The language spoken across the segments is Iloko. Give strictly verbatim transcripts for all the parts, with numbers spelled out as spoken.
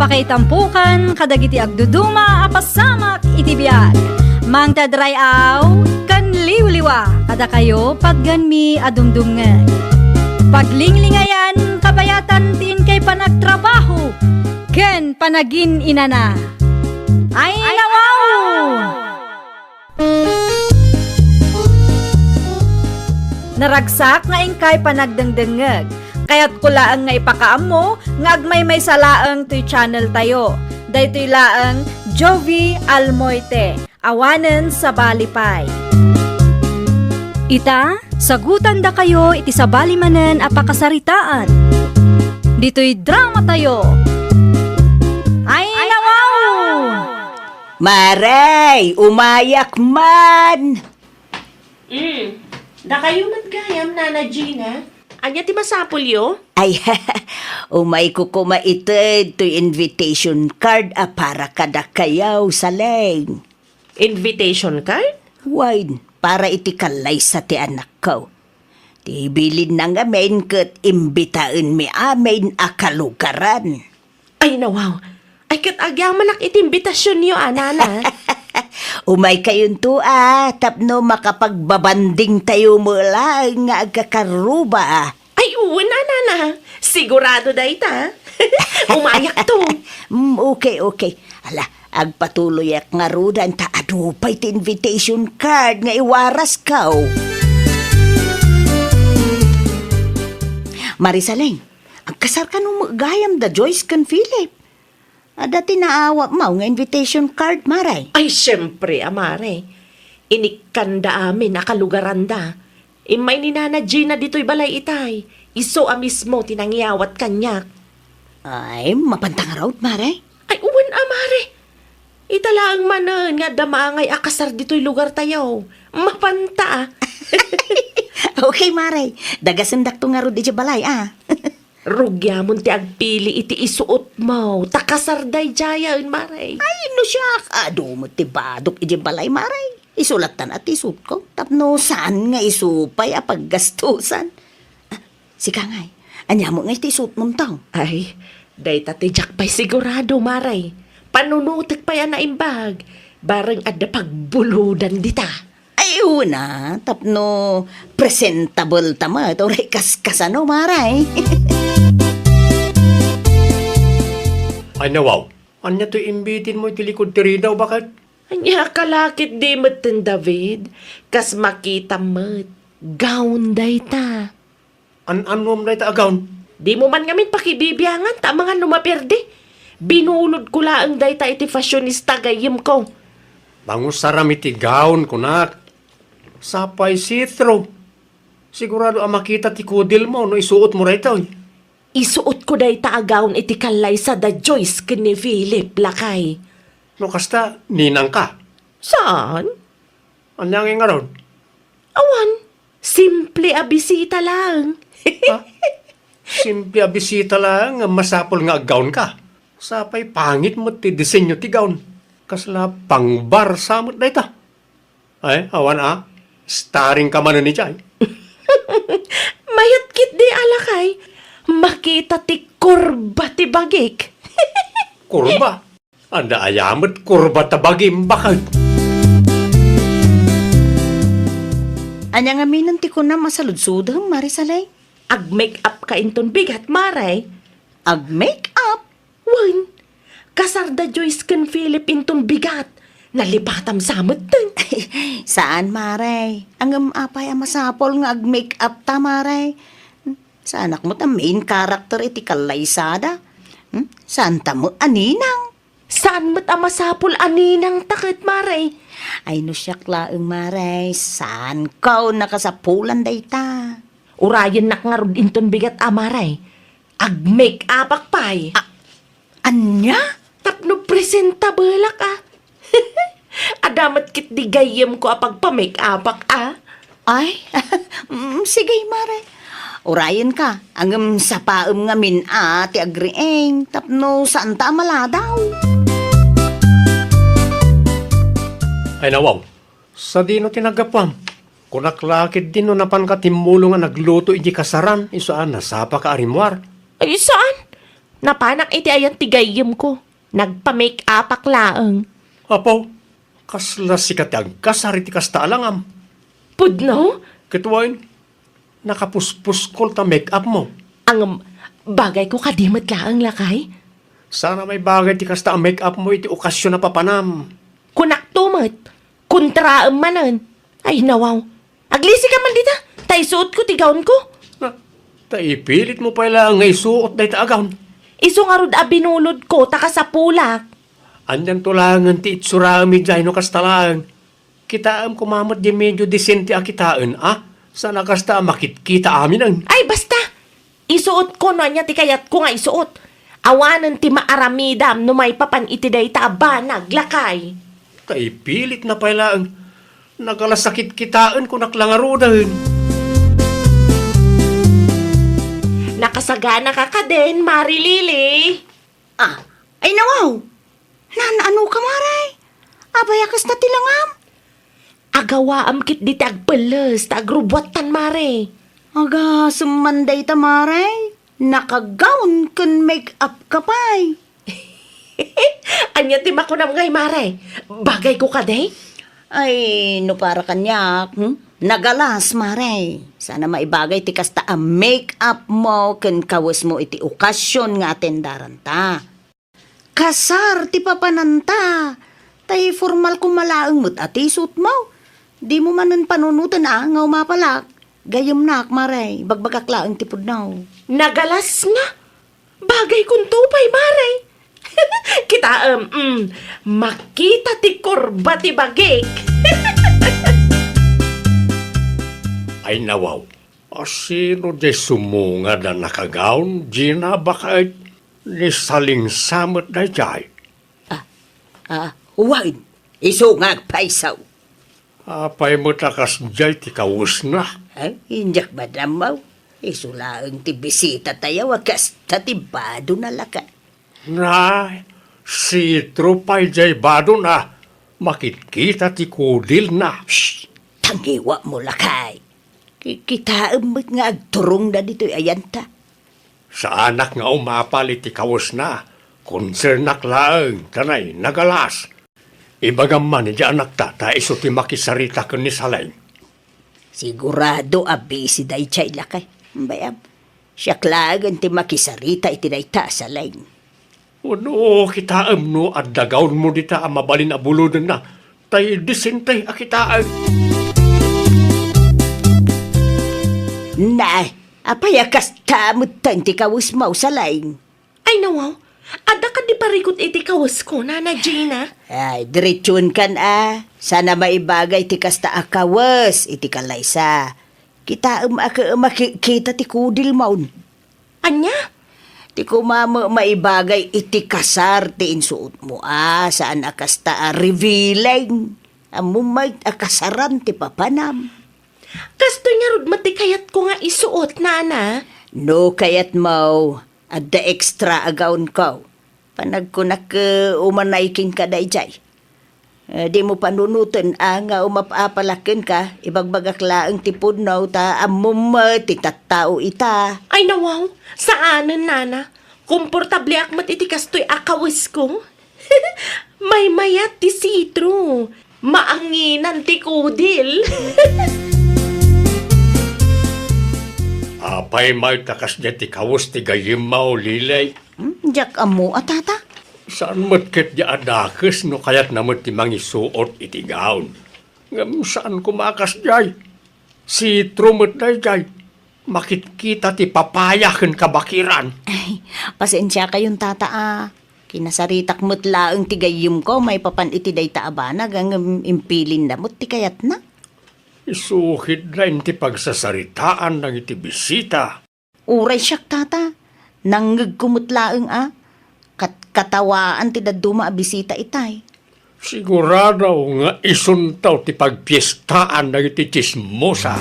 Kaitampukan kadagiti agduduma a pasamak iti biag. Mangted ray-aw ken liwliwa kadakayo patganmi a dumdumngeg. Paglinglingayan, kabayatan ti inkay panagtrabaho ken panagin-inana. Ay, nawaw! Naragsak nga inkay panagdengdengngeg. Kayatko laeng nga ipakaammo nga agmaymaysa laeng toy channel tayo. Daytoy laeng Jovie Almoite, awanen sabali pay. Ita, sagutandakayo iti sabali manen a pakasaritaan. Ditoy drama tayo. Ay, nawaw! Maray, umayak man! Mm. Dakayo met gayam, Nana Gina? Ania ti masapulyo? Ay, umayko koma ited toy invitation card a para kadakayo, Saleng. Invitation card? Wen, para iti kallaysa ti anakko. Ti bilinna ngamin ket imbitaenmi amin a kalugaran. Ay, nawaw. Ay, ket agyamanak iti imbitasionyo, a, Nana. Umaykayonto, a, tapno makapagbabandingtayo met laeng nga agkakaruba. Ay, wen a, Nana. Sigurado dayta. Umayakto. Mm, okay, okay. Ala, agpatuloyak ngaruden ta adu pay ti invitation card nga iwarasko. Mare Saleng, agkasar kano met gayam da Joyce ken Philip? Adda ti naawatmo nga invitation card, Mare? Ay, siempre, a, Mare. Inikkanda amin a kalugaranda. Immay ni Nana Gina ditoy balay itay. Isu a mismo ti nangyawat kaniak. Ay, mapanta ngarud, Mare? Ay, wen a, Mare. Ita laeng manen nga adda maangay a kasar ditoy lugartayo. Mapanta, a. Okay, Mare. Dagasendakto ngarud idiay balay, a. Rugiamon ti agpili iti isuotmo, ta kasar daydiayen, Mare. Ay, no siak, adu met ti badok idiay balay, Mare. Isu lattan a ti isuotko, tapno saan nga isu pay a paggastusan. Ah, sika ngay, ania met ngay ti isuotmon, tang? Ay, dayta ti diak pay sigurado, Mare. Panunotek pay a naimbag, bareng adda pagbulodan dita. Ay, una, tapno presentable ta met, uray kaskasano, Mare. Ay, nawaw. Ania toy imbitinmo iti likud ti ridaw, baket? Ania, kalakit di met ten David. Kas makitam met, gown dayta. An-annom dayta a gown? Dimo man ngamin pakibibiangan ta amangan no maperdi. Binulodko laeng dayta iti fashionista gayyemko. Pangusaram iti gown, kunak. Sapay see-through. Sigurado a makita ti kudilmo no isuotmo daytoy. Isuotko dayta a gown iti kallaysa da Joyce ken ni Philip, lakay. No kasta, ninangka? Saan? Ania ngay ngarud? Awan, simple a bisita laeng. Ha? Simple a bisita laeng nga masapul nga aggawnka? Sapay pangit met ti disenyo ti gown. Kasla pang-bar sa met dayta. Ay, awan a. Starring ka manen idiay. Mayat ketdi a lakay. Makita ti kurba ti bagik. Kurba? Adda aya met kurba ta bagim, baket? Ania ngamin ti kunam a saludsodem, Mare Saleng? Ag-make up ka inton bigat, Mare. Ag-make up? Wen, kasar da Joyce ken Philip inton bigat. Nalipatam sa metten. Saan, Mare. Ngem apay a masapul nga ag-make up ta, Mare? Saanak met a main character iti kallaysada. Hmm? Saan ta met a ninang? Saan met a masapul a ninang ta ket, Mare? Ay, no siak laeng, Mare, saanko nakasapulan dayta. Urayennak ngarud inton bigat a, Mare. Ag-make-upak pay. A-, ania? Tapno presentablak a. Adda met ketdi gayyemko a pagpa-make-upak a. Ay, mm, sige, Mare. Urayenka, ngem sapaem ngamin a ti agriing, tapno saanta a maladaw. Ay, nawaw. Sadino ti naggapuam? Kunak la ketdi no napanka timmulong a nagluto iti kasaran, isu a nasapaka a rimmuar. Ay, saan? Napanak iti ayan ti gayyemko. Nagpa-make-upak laeng. Apo, kasla sika ti agkasar iti kasta a langam. Pudno? Ket wen, nakapuspuskol ta make-up mo. Ngem, bagayko kadi met laeng, lakay? Saan a maibagay ti kasta a make-up mo iti okasion a papanam. Kunakto met, kontraem manen. Ay, nawaw. Aglisi ka man dita, ta isuotko ti gownko. Na, ta ipilitmo pay laeng nga isuot dayta a gown. Isu ngarud a binulodko, ta kasapulak. Anianto laengen ti itsuraem idiay no kasta laeng? Kitaem koma met di medio disente a kitaen, a? Saan a kasta a makitkita aminen. Ay, basta! Isuotko no ania ti kayatko nga isuot. Awanen ti maaramidam no maipapan iti dayta a banag, lakay. Ta ipilitna pay laeng. Nagalas a kitkitaen, kunak la ngaruden. Nakasaganaka kadin, Mari Lily? Ah, ay nawaw! Nanaano ka, Mare? Apay a kasta ti langam? Agawaam ketdi ti agpelles ta agrubbuattan, Mare. Agasem man dayta, Mare. Naka-gown ken make-up ka pay. Ania ti makunam ngay, Mare? Bagayko kadi? Ay, no para kaniak, hmm? Nagalas, Mare. Saan a maibagay ti kasta a make-up mo ken kawesmo iti okasion nga atendaranta. Kasar ti papananta. Tay formal koma laeng met a ti isuotmo. Dimo manen panunoten a nga umapalak. Gayyemnak, Mare. Ibagbagak laeng ti pudno. Nagalas nga. Bagaykonto pay, Mare. Kitaem, mm, makita ti kurba ti bagik. Ay, nawaw. A, sino diay sumungad a naka-gown, Gina, baket? Ni Salingsa met daydiay. Ah, ah, wen, isu nga agpayso. Apay met a kasdiay ti kawesna? Ay, diak madammaw. Isu laeng ti bisitatayo a kasta ti badona, lakay. Nay, sitro pay diay badona. Makitkita ti kudilna. Shh! Tangiwatmo, lakay. Ki-, kitaem met nga agturongda ditoy ayanta. Saanak nga umapal iti kawesna. Konsernak laeng, ta nay, nagalas. Ibagam man iti anakta ta isu ti makisarita ken ni Saleng. Sigurado a busy daydiay, lakay. Bayam, siak laengen ti makisarita iti dayta a Saleng. Wenno, kitaem no adda gownmo dita a mabalin a bulodenna, tay disente a kitaem. Nay, apay a kasta metten ti kawesmo, Saleng? Ay, nawaw. Adda kadi parikut iti kawesko, Nana Gina? Ay, diretsuenkan a. Saan a maibagay ti kasta a kawes iti kalaysa. Kitaem a ke-, makikita ti kudilmo. Ania? Ti koma met maibagay iti kasar ti insuotmo a, saan a kasta a revealing. Ammom met a kasaran ti papanam. Kastoy ngarud met ti kayatko nga isuot, Nana. No kayatmo, adda extra a gownko. Panagkunak, eh, umanay kenka daydiay. Eh, dimo panunoten a nga umap-apalak kenka, ibagbagak laeng ti pudno ta ammom met ti tattao ita. Ay, nawaw, saanen, Nana. Komportableak met iti kastoy a kawesko. Maymayat ti sitro. Maanginan ti kudil. Apay met a kasdiay ti kawes ti gayyemmo, Lilay? Hmm, diak ammo a, tata. Saan met ketdi a dakes no kayatna met ti mangisuot iti gown. Ngem saan koma a kasdiay. Sitro met daydiay. Makitkita ti papaya ken kabakiran. Ay, pasensiakayon, tata, a. Kinasaritak met laeng ti gayyemko maipapan iti dayta a banag, ngem impilinda met ti kayatna. Isu ketdin ti pagsasaritaan dagiti bisita. Uray siak, tata. Nangngegko met laeng a. Kat-, katawaan ti dadduma a bisita itay. Sigurado nga isunto ti pagpiestaan dagiti tsismosa.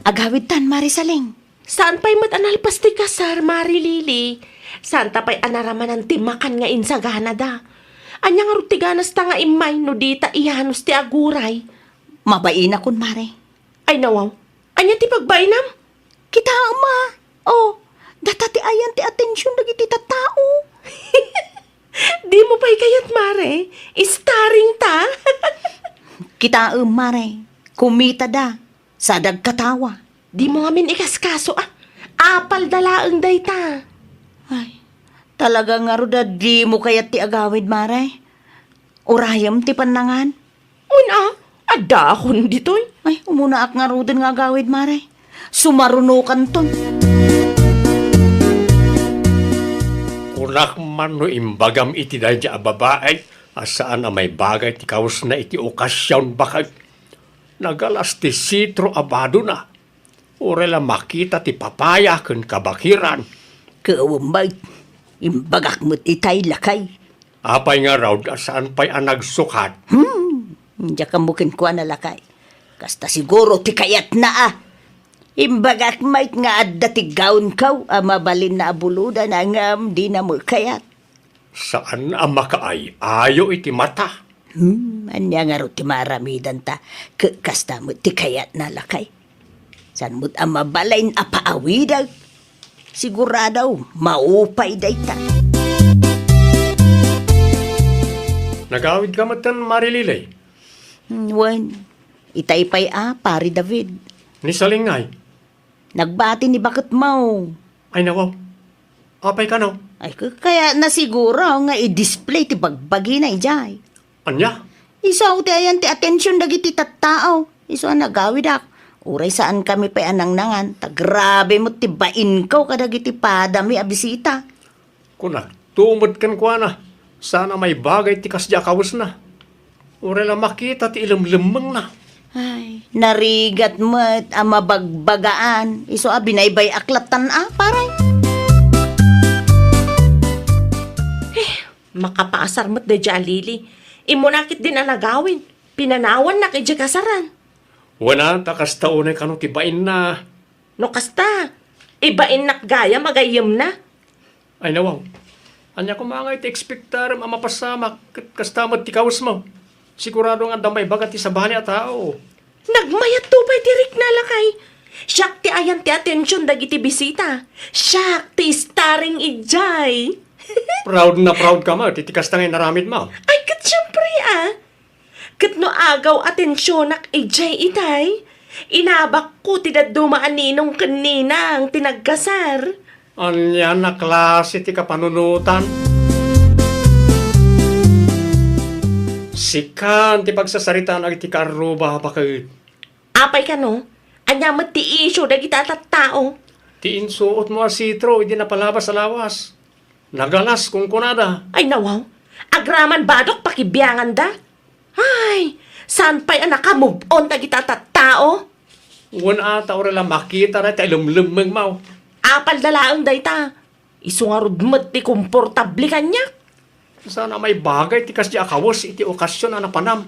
Agawidtan, Mari Saleng. Saan pay met a nalpas ti kasar, Mari Lily? Saanta pay a naramanan ti makan nga insaganada? Ania ngarud ti ganasta nga immay no dita iyanus ti aguray? Mabainakon, Mari. Ay, nawaw. Ania ti pagbainam? Kitaem a. Oh, data ti ayan ti atension dagiti tattao. Dimo pay kayat, Mare. Starring ta. Kitaem, Mare. Kumitada. Sa dagkatawa. Dimo ngamin ikaskaso, a. Apalda laeng dayta. Ay, talaga ngarud a dimo kayat ti agawid, Mare. Urayem ti pannangan. Wen a, addaakon ditoy. Ay, umunaak ngaruden nga agawid, Mare. Sumarunokanton. Kunak man no imbagam iti daydiay a babai a saan a maibagay ti kawesna iti okasion, baket. Nagalas ti sitro a badona. Uray la makita ti papaya ken kabakiran. Ket awan met, imbagak met itay, lakay. Apay ngarud a saan pay a nagsukat? Hmm, diak ammo kenkuana, lakay. Kasta siguro ti kayatna a. Imbagak met nga adda ti gawnko a mabalinna a bulodan ngem dina met kayat. Saan a makaay-ayo iti mata. Hmm, ania ngarud ti maaramidanta ket kasta met ti kayatna, lakay. Saan met a mabalin a paawidek. Sigurado, maupay dayta. Nagawidka metten, Mare Lily? Hmm, wen, itay pay a, Pare David. Ni Salingay? Nagbati ni baketmo. Ay, nawaw. Apay kano? Ay, k-, kayatna siguro nga i-display ti bagbagina idiay. Ania? Isu ti ayan ti atension dagiti tattao. Isu a nagawidak. Uray saankami pay a nangnangan, ta grabe met ti bainko kadagiti padami a bisita. Kunakto met kenkuana, saan a maibagay ti kasdi a kawesna. Uray la makita ti ilemlemmengna. Ay, narigat met a mabagbagaan. Isu a binaybay-ak lattan a, Pare. Eh, makapaasar met daydiay a Lily. Immuna ketdin a nagawid. Pinanawannak idiay kasaran. Wen a, ta kasta unay kano ti bainna. No kasta, ibainnak gayam a gayyemna. Ay, nawaw. Ania koma ngay ti ekspektarem a mapasamak ket kasta met ti kawesmo? Sigurado nga adda maibaga ti sabali a tao. Nagmayatto pay ti rikna, lakay. Siak ti ayan ti atension dagiti bisita. Siak ti starring idiay. Proud na proud ka met iti kasta nga inaramidmo. Ay, ket siempre, a. Ket no agaw atensionak idiay itay, inabakko ti dadduma a ninong ken ninang ti nagkasar. Ania a klase ti kapanunotan? Sikan ti pagsasaritaan dagiti kaarruba, baket. Apay kano? Ania met ti isyu dagiti a tattao? Ti insuotmo a sitro idi napalabas a lawas. Nagalas, kunkunada. Ay, nawaw. Agraman badok pakibianganda. Ay, saan pay a naka-move on dagita tattao? Wen a, ta uray la makita dayta ilemlemmengmo. Apalda laeng dayta. Isu ngarud met ti komportable kaniak. Saan a maibagay ti kasdi a kawes iti okasion a napanam.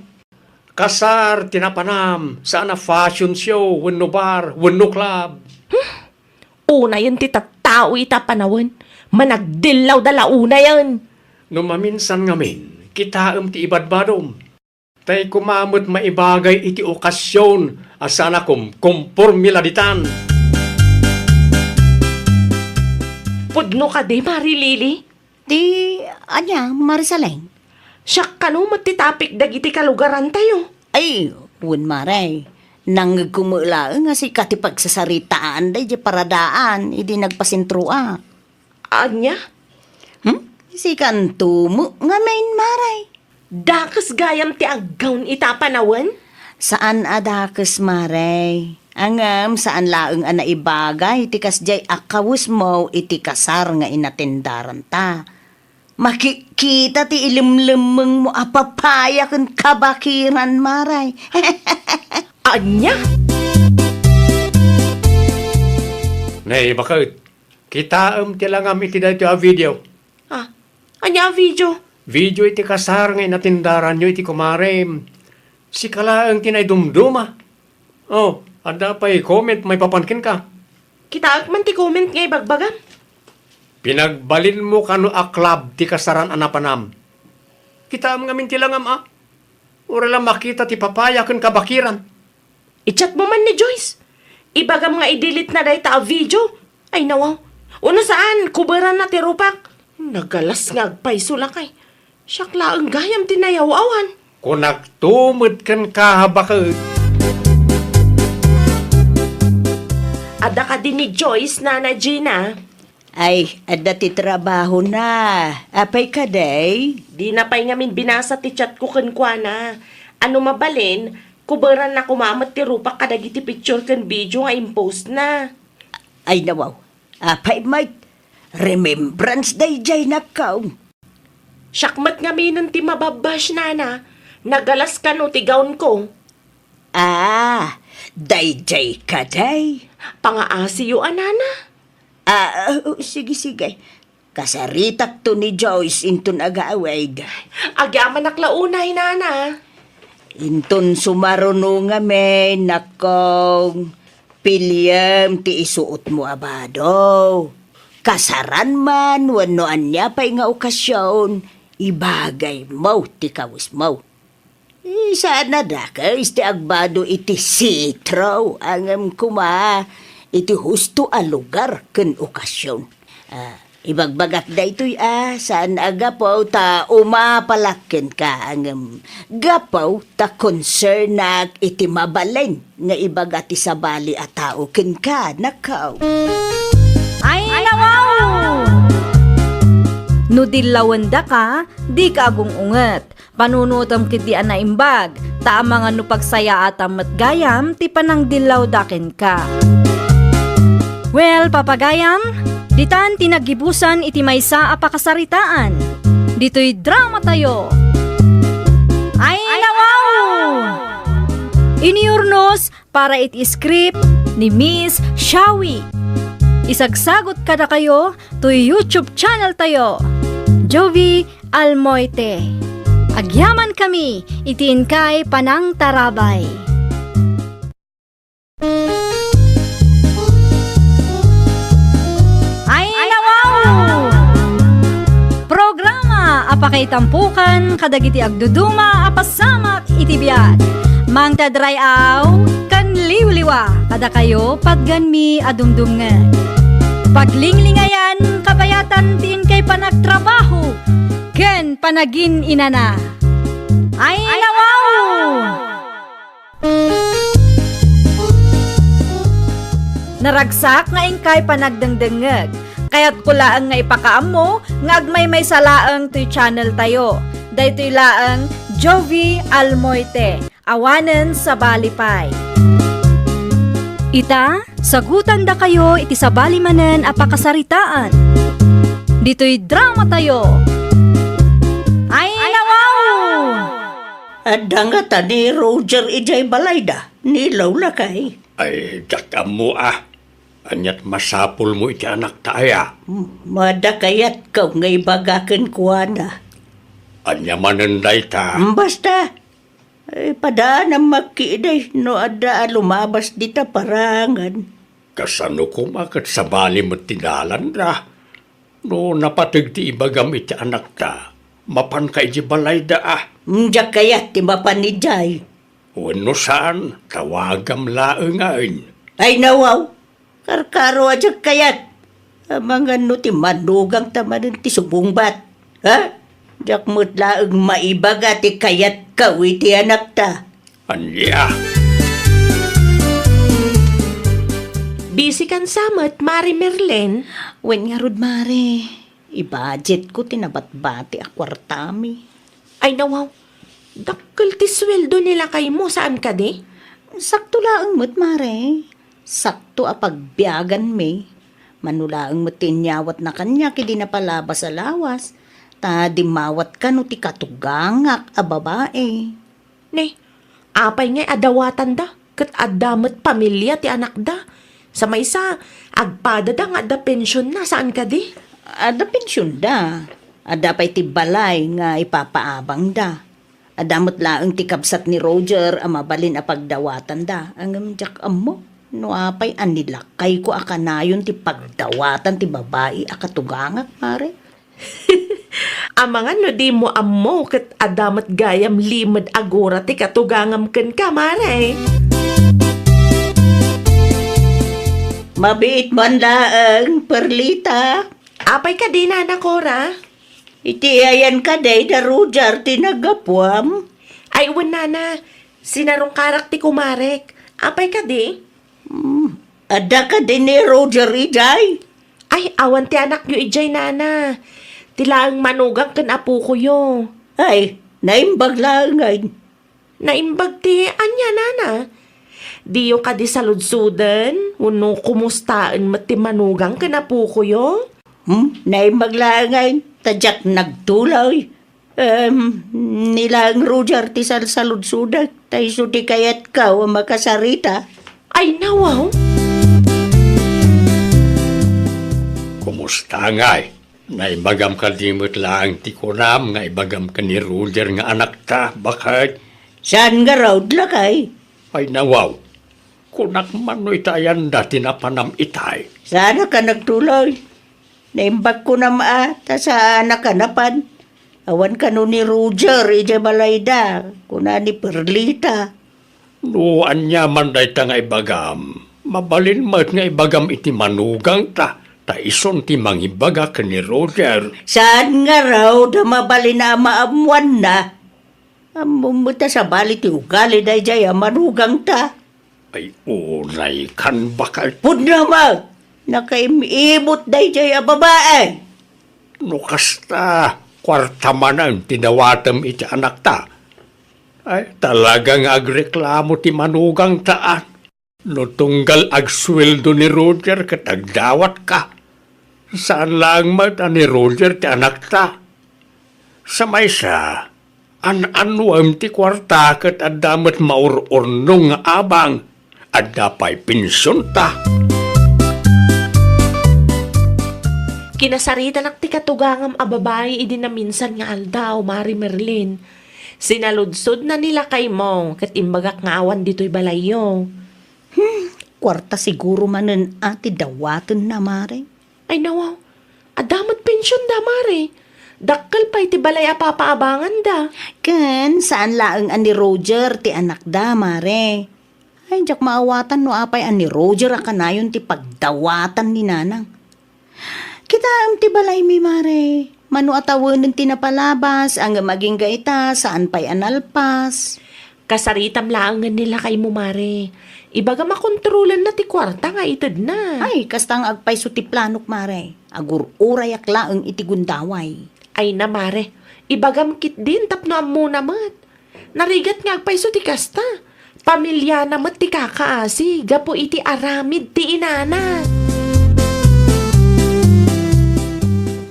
Kasar ti napanam, saan a fashion show, wenno bar, wenno club. Unayen ti tattao ita panawen, managdillawda la unayen. No maminsan ngamin, kitaem ti ibadbadom. Tay koma met maibagay iti okasion a saan a kumkomporme la ditan. Pudno kadi, Mari Lily? Ti, ania, Marisaleng? Siak kano met ti topic dagiti kalugarantayo? Ay, wen, Mare. Nangngegko met laeng a sika ti pagsasaritaan daydiay paradaan idi nagpasentroak. Ania? Hmm? Sikanto met ngamin, Mare. Dakes gayam ti aggawn ita panawen? Saan a dakes, Mare. Ngem saan laeng a naibagay ti kasdiay a kawesmo iti kasar nga inatendaranta. Makitkita ti ilemlemmengmo a papaya ken kabakiran, Mare. Ania? Nay, baket. Kitaem ti langam iti daytoy a video. Ah, ania a video? Video iti kasar nga inatendaranyo iti kumarem. Sika laeng ti naidumduma. Oh, adda pay comment maipapan kenka. Kitaek man ti comment nga ibagbagam. Pinagbalinmo kano a club ti kasaran a napanam. Kitaem ngamin ti langam a. Uray la makita ti papaya ken kabakiran. I-chat mo man ni Joyce. Ibagam nga i-delete na dayta a video. Ay, nawaw. Uno saan, kuberanna ti rupak. Nagalas nga agpayso lakay. Siak laeng gayam ti nayaw-awan. Kunakto met kenka, baket. Adda kadi ni Joyce, Nana Gina? Ay, adda ti trabahona. Apay kadi? Dina pay ngamin binasa ti chat ko kenkuana. Ano mabalin, kuberanna koma met ti rupak kadagiti picture ken video nga impostna. Ay, nawaw. Apay met, remembrance daydiay, nakkaw. Siak met ngaminen ti mababbash, Nana. Nagalas kano ti gown ko. Ah, daydiay kadi? Pangaasiyo a, Nana. Ah, ah, oh, sige, sige. Kasaritakto ni Joyce inton agaawid. Agyamanak la unay, Nana. Inton sumaruno ngamin, nakkaw, piliem ti isuotmo a bado. Kasaran man wenno ania pay nga okasion, ibagaymo ti kawesmo. Eh, saan a dakes ti agbado iti sitro, ngem koma iti husto a lugar ken okasion. Ah, ibagbagak daytoy a saan a gapu ta umapalak kenka, ngem gapu ta konsernak iti mabalin nga ibaga ti sabali a tao kenka, nakkaw. Ay, nawaw! No dillawendaka, dika agung-unget. Panunotem ketdi a naimbag, ta amangan no pagsayaatam met gayam ti panangdillawda kenka. Well, papagayam, ditan ti naggibusan iti maysa a pakasaritaan. Ditoy dramatayo. Ay, nawaw! Inurnos para iti script ni Miss Shawi. Isagsagot kadakayo toy YouTube channel tayo, Jovi Almoite. Agyamankami iti inkay panangtarabay. Ay, nawaw! Programa a pakaitampokan kadagiti agduduma a pasamak iti biag. Mangted ray-aw ken liwliwa kadakayo, patganmi a dumdumngeg. Paglinglingayan, kabayatan ti inkay panagtrabaho ken panagin-inana. Ay, nawaw! Naragsak nga inkay panagdengdengngeg. Kayatko laeng nga ipakaammo nga agmaymaysa laeng toy channel tayo. Daytoy laeng Jovi Almoite, awanen sabali pay. Ita, sagutandakayo iti sabali manen a pakasaritaan. Ditoy dramatayo. Ay, nawaw! Adda ngata ni Roger idiay balayda, ni Lola kay? Ay, diak ammo a. Aniat masapulmo iti anakta aya? M-, mada kayatko nga ibaga kenkuana. Ania manen dayta? M, basta. Ay, padaanam makkiday no adda a lumabas dita parangan. Kasano koma ket sabali met ti dalanda? No napateg ti ibagam iti anakta, mapanka idiay balayda a? M, diak kayat ti mapan idiay. Wenno saan, tawagam laengen. Ay, nawaw! Karkaro a diak kayat! Amangan no ti manugangta manen ti subungbat. Ha? Diak met laeng maibaga ti kayatko iti anakta. Ania? Busy kan sa met, Mare Merlen? Wen ngarud, Mare. I-budgetko ti nabatbati a kuartami. Ay, nawaw. Dakkel ti sueldo ni lakaymo, saan kadi? Sakto laeng met, Mare. Sakto a pagbiaganmi. Mano laeng met ti inyawatna kaniak idi napalabas a lawas, ta dimmawat kano ti katugangak a babai. Ne, apay ngay a dawatanda? Ket adda met pamilia ti anakda. Sa maysa, agpadada nga adda pensionna, saan kadi? Adda pensionda. Adda pay ti balay nga ipapaabangda. Adda met laeng ti kabsat ni Roger a mabalin a pagdawatanda. Ngem diak ammo no apay a ni lakayko a kanayon ti pagdawatan ti babai a katugangak, Mare. Amangan no dimo ammo ket adda met gayam limed a gura ti katugangam kenka, Mare. Mabiit man laeng, Perlita. Apay kadi, Nana Cora? Iti ayan kadi da Roger ti naggapuam? Ay, wen, Nana. Sinarungkarak ti kumarek. Apay kadi? Hmm, adda kadi ni Roger idiay? Ay, awan ti anakyo idiay, Nana. Ti laeng manugang ken apokoyo. Ay, naimbag laengen. Naimbag ti ania, Nana? Diyo kadi saludsoden wenno kumustaen met ti manugang ken apokoyo? Hmm, naimbag laengen, ta diak nagtuloy. Em, ni laeng Roger ti salsaludsodek, ta isu ti kayatko a makasarita. Ay, nawaw. Kumusta ngay? Naibagam kadi met laeng ti kunam nga ibagam ken ni Roger nga anakta, baket? Saan ngarud, lakay? Ay, nawaw. Kunak man no ita ayanda ti napanam itay. Saanak a nagtuloy. Naimbag kunam a, ta saanak a napan. Awan kano ni Roger idiay balayda, kuna ni Perlita. No aniaman dayta nga ibagam, mabalin met nga ibagam iti manugangta, ta isun ti mangibaga ken ni Roger. Saan ngarud a mabalin a maammoanna? Ammom met a sabali ti ugali daydiay a manugangta. Ay, unay kan, baket. Pudno met! Nakaim-imot daydiay a babai! No kasta, kuarta manen ti dawatem iti anakta. Ay, talaga nga agreklamo ti manugangta, a. No tunggal agsueldo ni Roger ket agdawatka, saan laeng met a ni Roger ti anakta. Sa maysa, an-annuem ti kuarta ket adda met maur-urnong nga abang, adda pay pensionta. Kinasaritanak ti katugangam a babai idi naminsan nga aldaw, Mari Merlin. Sinaludsodna ni lakaymo ket imbagak nga awan ditoy balayyo. Hmm, kuarta siguro manen a ti dawatenna, Mare. Ay, nawaw. Adda met pensionda, Mare. Dakkel pay ti balay a papaabanganda. Ken saan laeng a ni Roger ti anakda, Mare. Ay, diak maawatan no apay a ni Roger a kanayon ti pagdawatan ni Nanang. Kitaem ti balaymi, Mare. Mano a tawenen ti napalabas, ngem agingga ita, saan pay a nalpas. Kasaritam laengen ni lakaymo, Mare. Ibagam a kontrolenna ti kuarta nga itedna. Ay, kasta nga agpayso ti planok, Mare. Agur-urayak laeng iti gundaway. Ay na, Mare. Ibagam ketdin tapno ammona met. Narigat nga agpayso ti kasta. Pamiliana met ti kakaasi gapu iti aramid ti inana.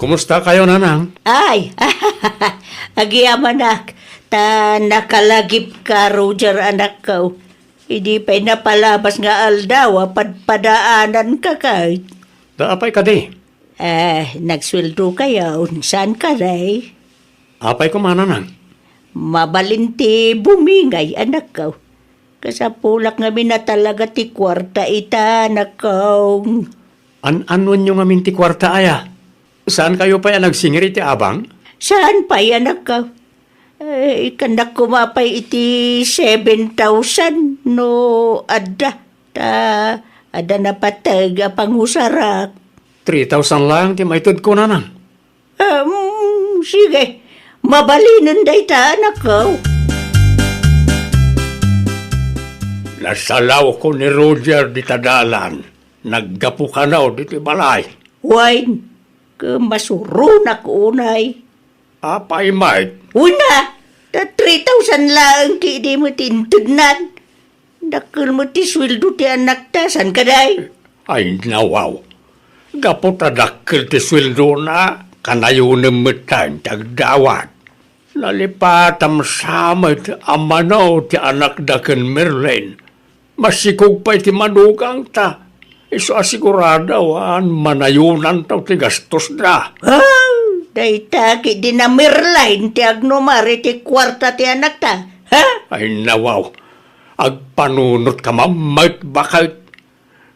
Kumusta kayo, Nanang? Ay, agyamanak, ta nakalagipka, Roger, anakko. Idi pay napalabas nga aldaw a padpadaananka kay. Da apay kadi? Eh, nagsueldo kayo, saan ka, Ray? Apay koma, Nanang? Mabalin ti bumingay, anakko. Kasapulak ngamin a talaga ti kuarta ita, anakko. An-anonyo ngamin ti kuarta aya? Saan kayo pay a nagsingir iti abang? Saan pay, anakko? Eh, ikannak koma pay iti seven thousand no adda. Ta adda napateg a pangusarak. Three thousand lang ti maitedko, Nanang. Um, sige. Mabalinen dayta, anakko. Nasalawko ni Roger dita dalan. Naggapu kano ditoy balay. Wen, ket masuronak unay. Apay met? Una, ta three thousand laeng ti idi met intednan. Dakkel met ti sueldo ti anakta, saan kadi? Ay, nawaw. Gapu ta dakkel ti sueldona, kanayonem met ti agdawat. Nalipatam sa met a mano ti anakda ken Merlin. Masikog pay ti manugangta. Isu a sigurado a manayonanto ti gastosda. Ah, dayta ketdi ni Merlin ti agnumar iti kuarta ti anakta, ha? Ay, nawaw. Agpanunot ka met, baket.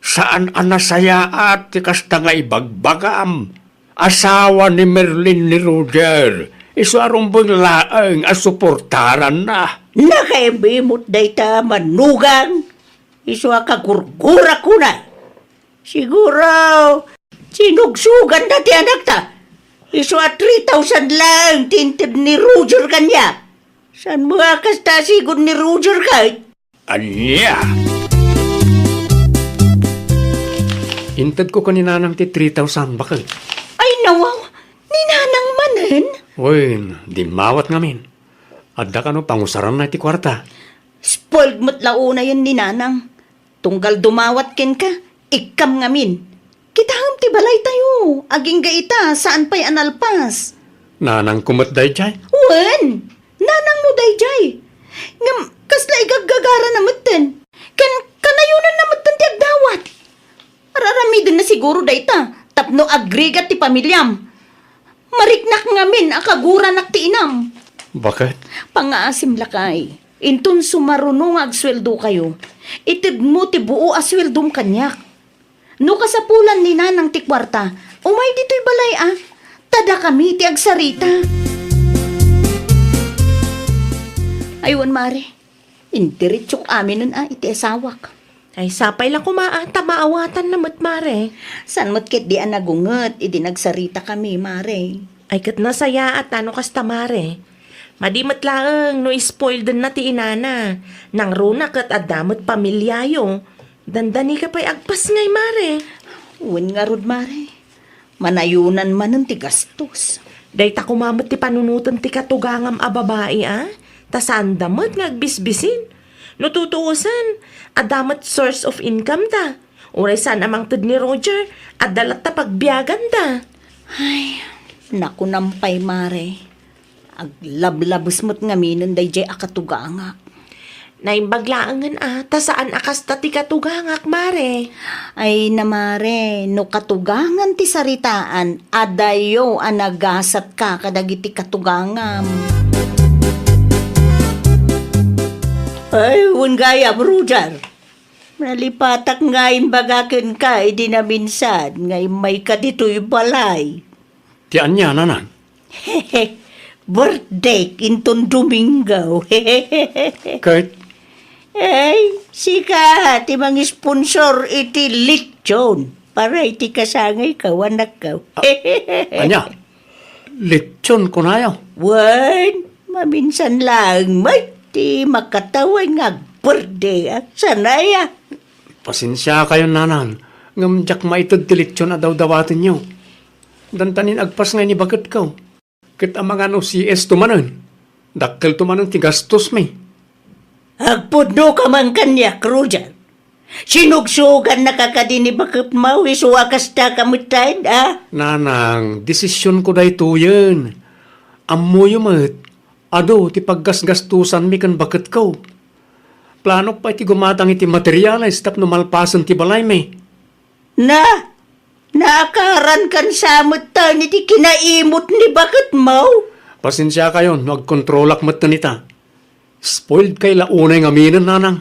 Saan a nasayaat ti kasta nga ibagbagam. Asawa ni Merlin ni Roger, isu a rumbeng laeng a suportaranna. Nakaimimot dayta manugang, isu a kagurgurak unay. Siguro, sinugsuganda ti anakta. Isu a three thousand laeng ti inted ni Roger kaniak. Saan mo a kasta sigud ni Roger kay? Ania? Intedko ken ni Nanang ti three thousand, baket. Ay, nawaw, ni Nanang manen? Wen, dimmawat ngamin. Adda kano pangusaranna iti kuarta. Spoiled met la unayen ni Nanang. Tunggal dumawat kenka, ikkam ngamin. Kitaem ti balaytayo, agingga ita, saan pay a nalpas. Nanangko met daydiay? Wen, nanangmo daydiay. Ngem, kasla igaggagara na metten. Ken kanayonanna metten ti agdawat. Ar-aramidenna siguro dayta, tapno agrigat ti pamiliam. Mariknak ngamin a kaguranak ti inam. Baket? Pangaasim lakay. Inton sumaruno nga agsueldokayo, itedmo ti buo a sueldom kaniak. No kasapulan ni Nanang ti kuarta, umay ditoy balay a. Ta dakami ti agsarita. Ay wen, mare. Indiretsok aminen a iti asawak. Ay, sapay la koma a, ta maawatanna met, mare. Saan met ketdi a nagunget idi nagsaritakami, mare? Ay, ket nasayaat a no kasta, mare. Madi met laeng no spoiledenna ti inana. Nangruna ket adda met pamiliayo. Dandani ka pay agpasngay, mare. Wen ngarud, mare. Manayonan manen ti gastos. Dayta koma met ti panunoten ti katugangam a babai, a? Ta saanda met nga agbisbisin. No tutuosen, adda met source of income da. Uray saan a mangted ni Roger, adda latta pagbiaganda. Ay, nakunam pay, mare. Aglablabes met ngaminen daydiay a katugangak. Naimbag laengen a, ta saan a kasta ti katugangak, mare. Ay na, mare, no katugangan ti saritaan, adayo a nagasatka kadagiti katugangam. Ay, wen gayam, Roger. Nalipatak nga imbaga kenka idi naminsan nga immayka ditoy balay. Ti ania, nanang? Birthday inton Domingo. Ket? Ay, sika ti mangisponsor iti lechon para iti kasangayko, anakko. Ania? Lechon kunayo? Wen, maminsan laeng met ti makatawen nga ag-birthday, a? Sanaya. Pasensiakayon, nanang, ngem diak maited ti lechon a dawdawatenyo. Dandanin agpasngay ni baketko. Ket amangan no C S to manen, dakkel to manen ti gastosmi. Agpudno ka man kaniak, Roger. Sinugsugannaka kadi ni baketmo isu a kasta ka metten, a? Nanang, desisionko daytoyen. Ammoyo met, adu ti paggasgastosanmi ken baketko. Planok pay ti gumatang iti materials tapno malpasen ti balaymi. Na, naakarankan sa metten iti kinaimot ni baketmo? Pasensiakayon no agkontrolak metten ita. Spoiled kay la unay ngaminen, nanang.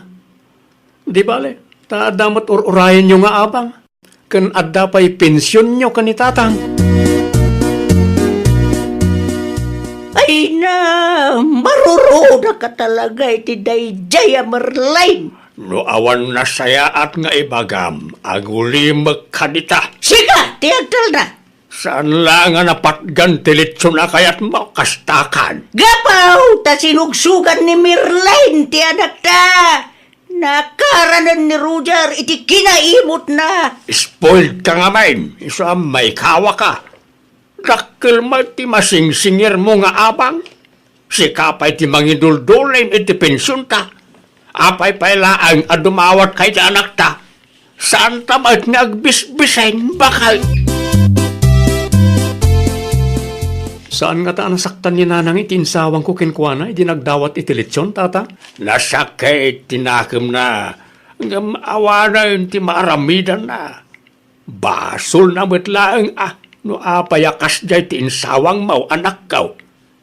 Di bale, ta adda met ur-urayenyo nga abang. Ken adda pay pensionyo ken ni tatang. Ay na, maruruda ka talaga iti daydiay a Merlin. No awan nasayaat nga ibagam, agulimek kadita. Sika ti agtalna. Saan la nga napatgan ti lechon a kayatmo, kastakan? Gapu ta sinugsugan ni Merlin ti anakta. Nakaranen ni Roger iti kinaimotna. Spoiled ka ngamin, isu a maikawa ka. Dakkel met ti masingsingirmo nga abang. Sika pay ti mangiduldulim iti pensionta. Apay pay laeng a dumawat ka iti anakta? Saanta met nga agbisbisen, bakal? Saan ngata a nasaktan ni nanang iti insawangko kenkuana idi nagdawat iti lechon, tata? Nasakit ti nakemna, ngem awanen ti maaramidanna. Basolna met laeng a no apay a kasdiay ti insawangmo, anakko.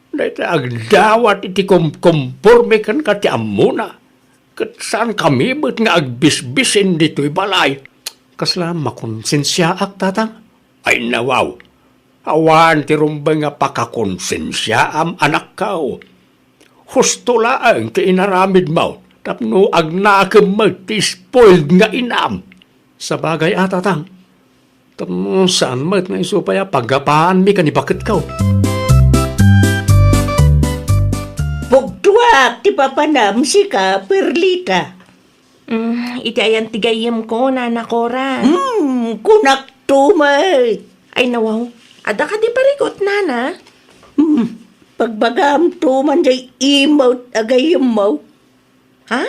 Dayta agdawat iti kumkomporme kenka ti ammona, ket saankami met nga agbisbisen ditoy balay. Kasla makonsensiaak, tatang? Ay, nawaw. Awan ti rumbeng nga pakakonsensiaam, anakko. Husto laeng ti inaramidmo tapno agnakem met ti spoiled nga inam. Sabagay a, tatang, Tapno saan met nga isu pay a paggapaanmi ken ni baketko. Pugtoak ti papanam, sika, Perlita. Mm, iti ayan ti gayyemko, Nana Cora. Hmm, kunakto met. Ay, nawaw. Adda kadi parigot, Nana? Hmm, pagbagaamto man jay imut a gayyemmo. Ha?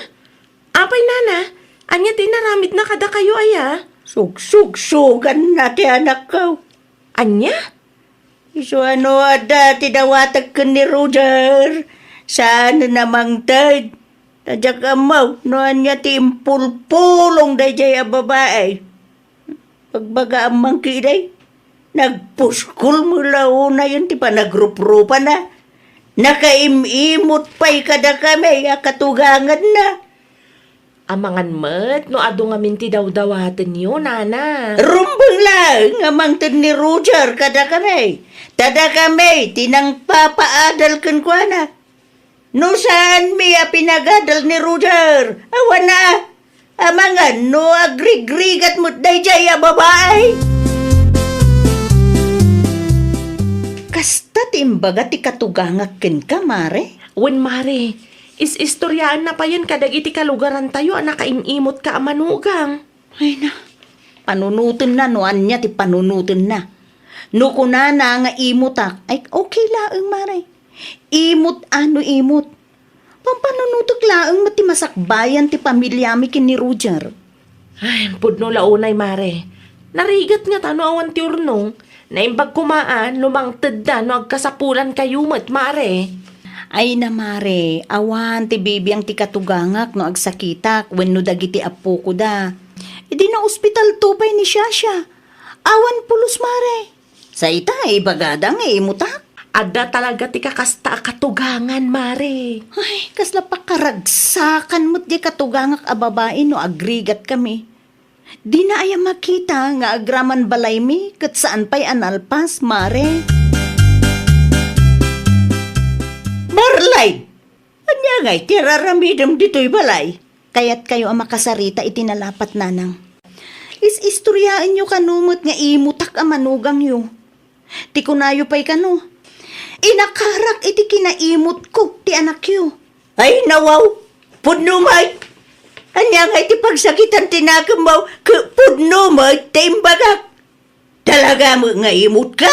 Apay, Nana? Ania ti inaramidna kadakayo, aya? Sugsugsuganna ti anakko. Ania? Isu a no adda ti dawatek ken ni Roger, saanen a mangted. Ta diak ammo no ania ti impulpulong daydiay a babai. Pagbagaam man ketdi, nagpuskol met la unayen ti panagrupropana. Nakaim-imot pay kadakami a katuganganna. Amangan met no adu ngamin ti dawdawatenyo, Nana. Rumbeng laeng a mangted ni Roger kadakami. Ta dakami ti nangpapaadal kenkuana. No saanmi a pinagadal ni Roger, awan a. Amangan no agrigrigat met daydiay a babai. Kasta ti imbaga ti katugangak kenka, Mare? Wen, Mare. Is-istoriaenna payen kadagiti kalugarantayo a nakaim-imutka a manugang. Ay na, panunotenna no ania ti panunotenna. No kunana nga imutak, ay okay laeng, Mare. Imut a no imut. Pampanunotek laeng met ti masakbayan ti pamiliami ken ni Roger. Ay, pudno la unay, Mare. Narigat ngata no awan ti urnong. Naimbag koma a no mangtedda no agkasapulankayo met, Mare. Ay na, Mare, awan ti bibiang ti katugangak no agsakitak wenno dagiti appokoda. Idi naospitalto pay ni Shasha. Awan pulos, Mare. Sa ita, ibagada nga imutak? Adda talaga ti kakasta a katugangan, Mare. Ay, kasla pakaragsakan met di katugangak a babai no agrigat kami. Dina aya makita nga agraman balaymi ket saan pay a nalpas, Mare. Marlay! Ania ngay ti ar-aramidem ditoy balay? Kayatkayo a makasarita iti nalapat, Nanang. Is-istoriaenyo kano met nga imutak a manugangyo. Ti kunayo pay kano, inakarak iti kinaimutko ti anakyo. Ay, nawaw! Pudno met! Ania ngay ti pagsakitan ti nakemmo ket pudno met ti imbagak? Talaga met nga imutka?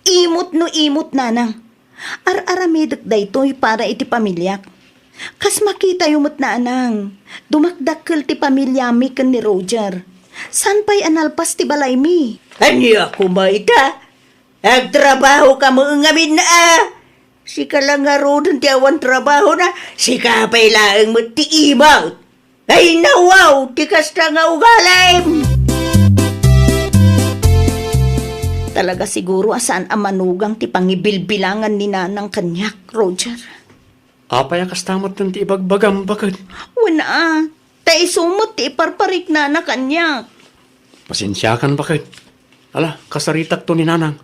Imut no imut, Nanang. Ar-aramidek daytoy para iti pamiliak. Kas makitayo met, Nanang, dumakdakkel ti pamiliami ken ni Roger. Saan pay a nalpas ti balaymi? Ania koma ita? Agtrabaho ka met ngamin a? Sika la ngaruden ti awan trabahona, sika pay laeng met ti imut. Ay, nawaw ti kasta nga ugalim! Talaga siguro a saan a manugang ti pangibilbilangan ni Nanang kaniak, Roger. Apay a kasta met ti ibagbagam, baket? Wen a, ta isu met ti iparpariknana kaniak. Pasensiakan, baket. Ala, kasaritakto ni Nanang.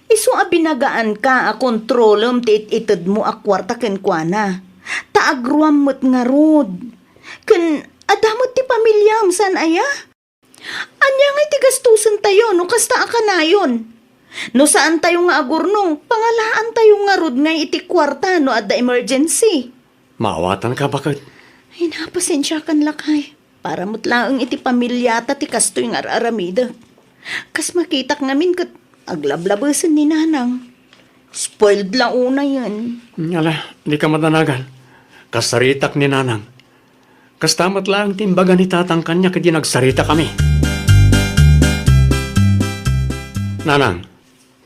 Isu a binagaanka a kontrolem ti it-itedmo a kuarta kenkuana. Ta agruam met ngarud. Ken adda met ti pamiliam, saan aya? Ania ngay ti gastosentayo no kasta a kanayon? No saantayo nga agurnong, pangalaantayo ngarud ngay iti kuarta no adda emergency. Maawatanka, baket. Ay, napasensiakan, lakay. Para met laeng iti pamiliata ti kastoy nga ar-aramidek. Kas makitak ngamin ket aglablabesen ni Nanang. Spoiled la unayen. Ala, dika madanagan. Kasaritak ni Nanang. Kasta met laeng ti imbaga ni Tatang kaniak idi nagsaritakami. Nanang,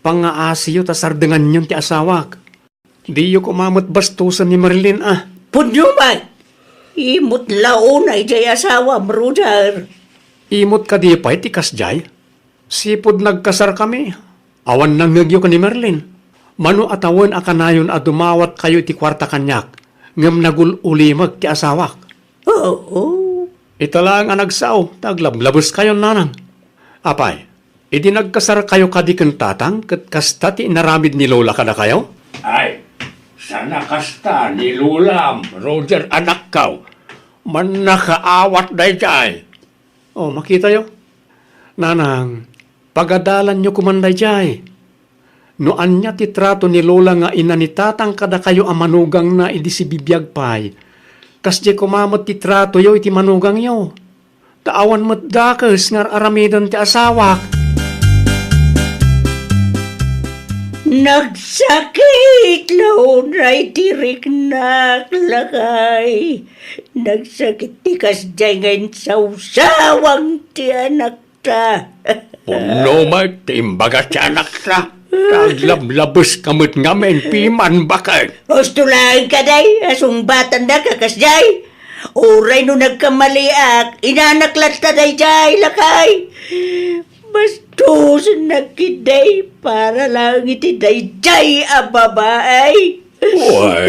pangngaasiyo ta sardenganyon ti asawak. Diyo koma met bastosen ni Marilyn a. Pudno met! Imut la unay jay asawam, Roger. Imut kadi pay ti kasjay? Sipud nagkasarkami, awan nangngegyo ken ni Marilyn. Mano a tawen a kanayon a dumawatkayo iti kuarta kaniak, ngem nagul-ulimeg ti asawak. Oo. Ita laeng a nagsao ta aglablabeskayon, Nanang. Apay, idi nagkasarkayo kadi ken Tatang, ket kasta ti inaramid ni Lola kadakayo? Ay, saan a kasta ni Lolam, Roger, anakko. Mannakaawat daydiay. Oh, makitayo. Nanang, Pagadalanyo koman daydiay. No ania ti trato ni Lola nga ina ni Tatang kadakayo a manugangna idi sibibiag pay, kasdiay koma met ti tratoyo iti manugangyo. Ta awan met dakes nga ar-aramiden ti asawak. Nagsakit la unay ti riknak, lakay. Nagsakit ti kasdiay nga insawsawang ti anakta. Punno met ti imbaga ti anakta. Ta aglablabes ka met ngamin, piman, baket. Husto laeng kadi a sungbatannaka kasdiay. Uray no nagkamaliak, inanak latta daydiay, lakay. Bastosennak ketdi para laeng iti daydiay a babai. Wen,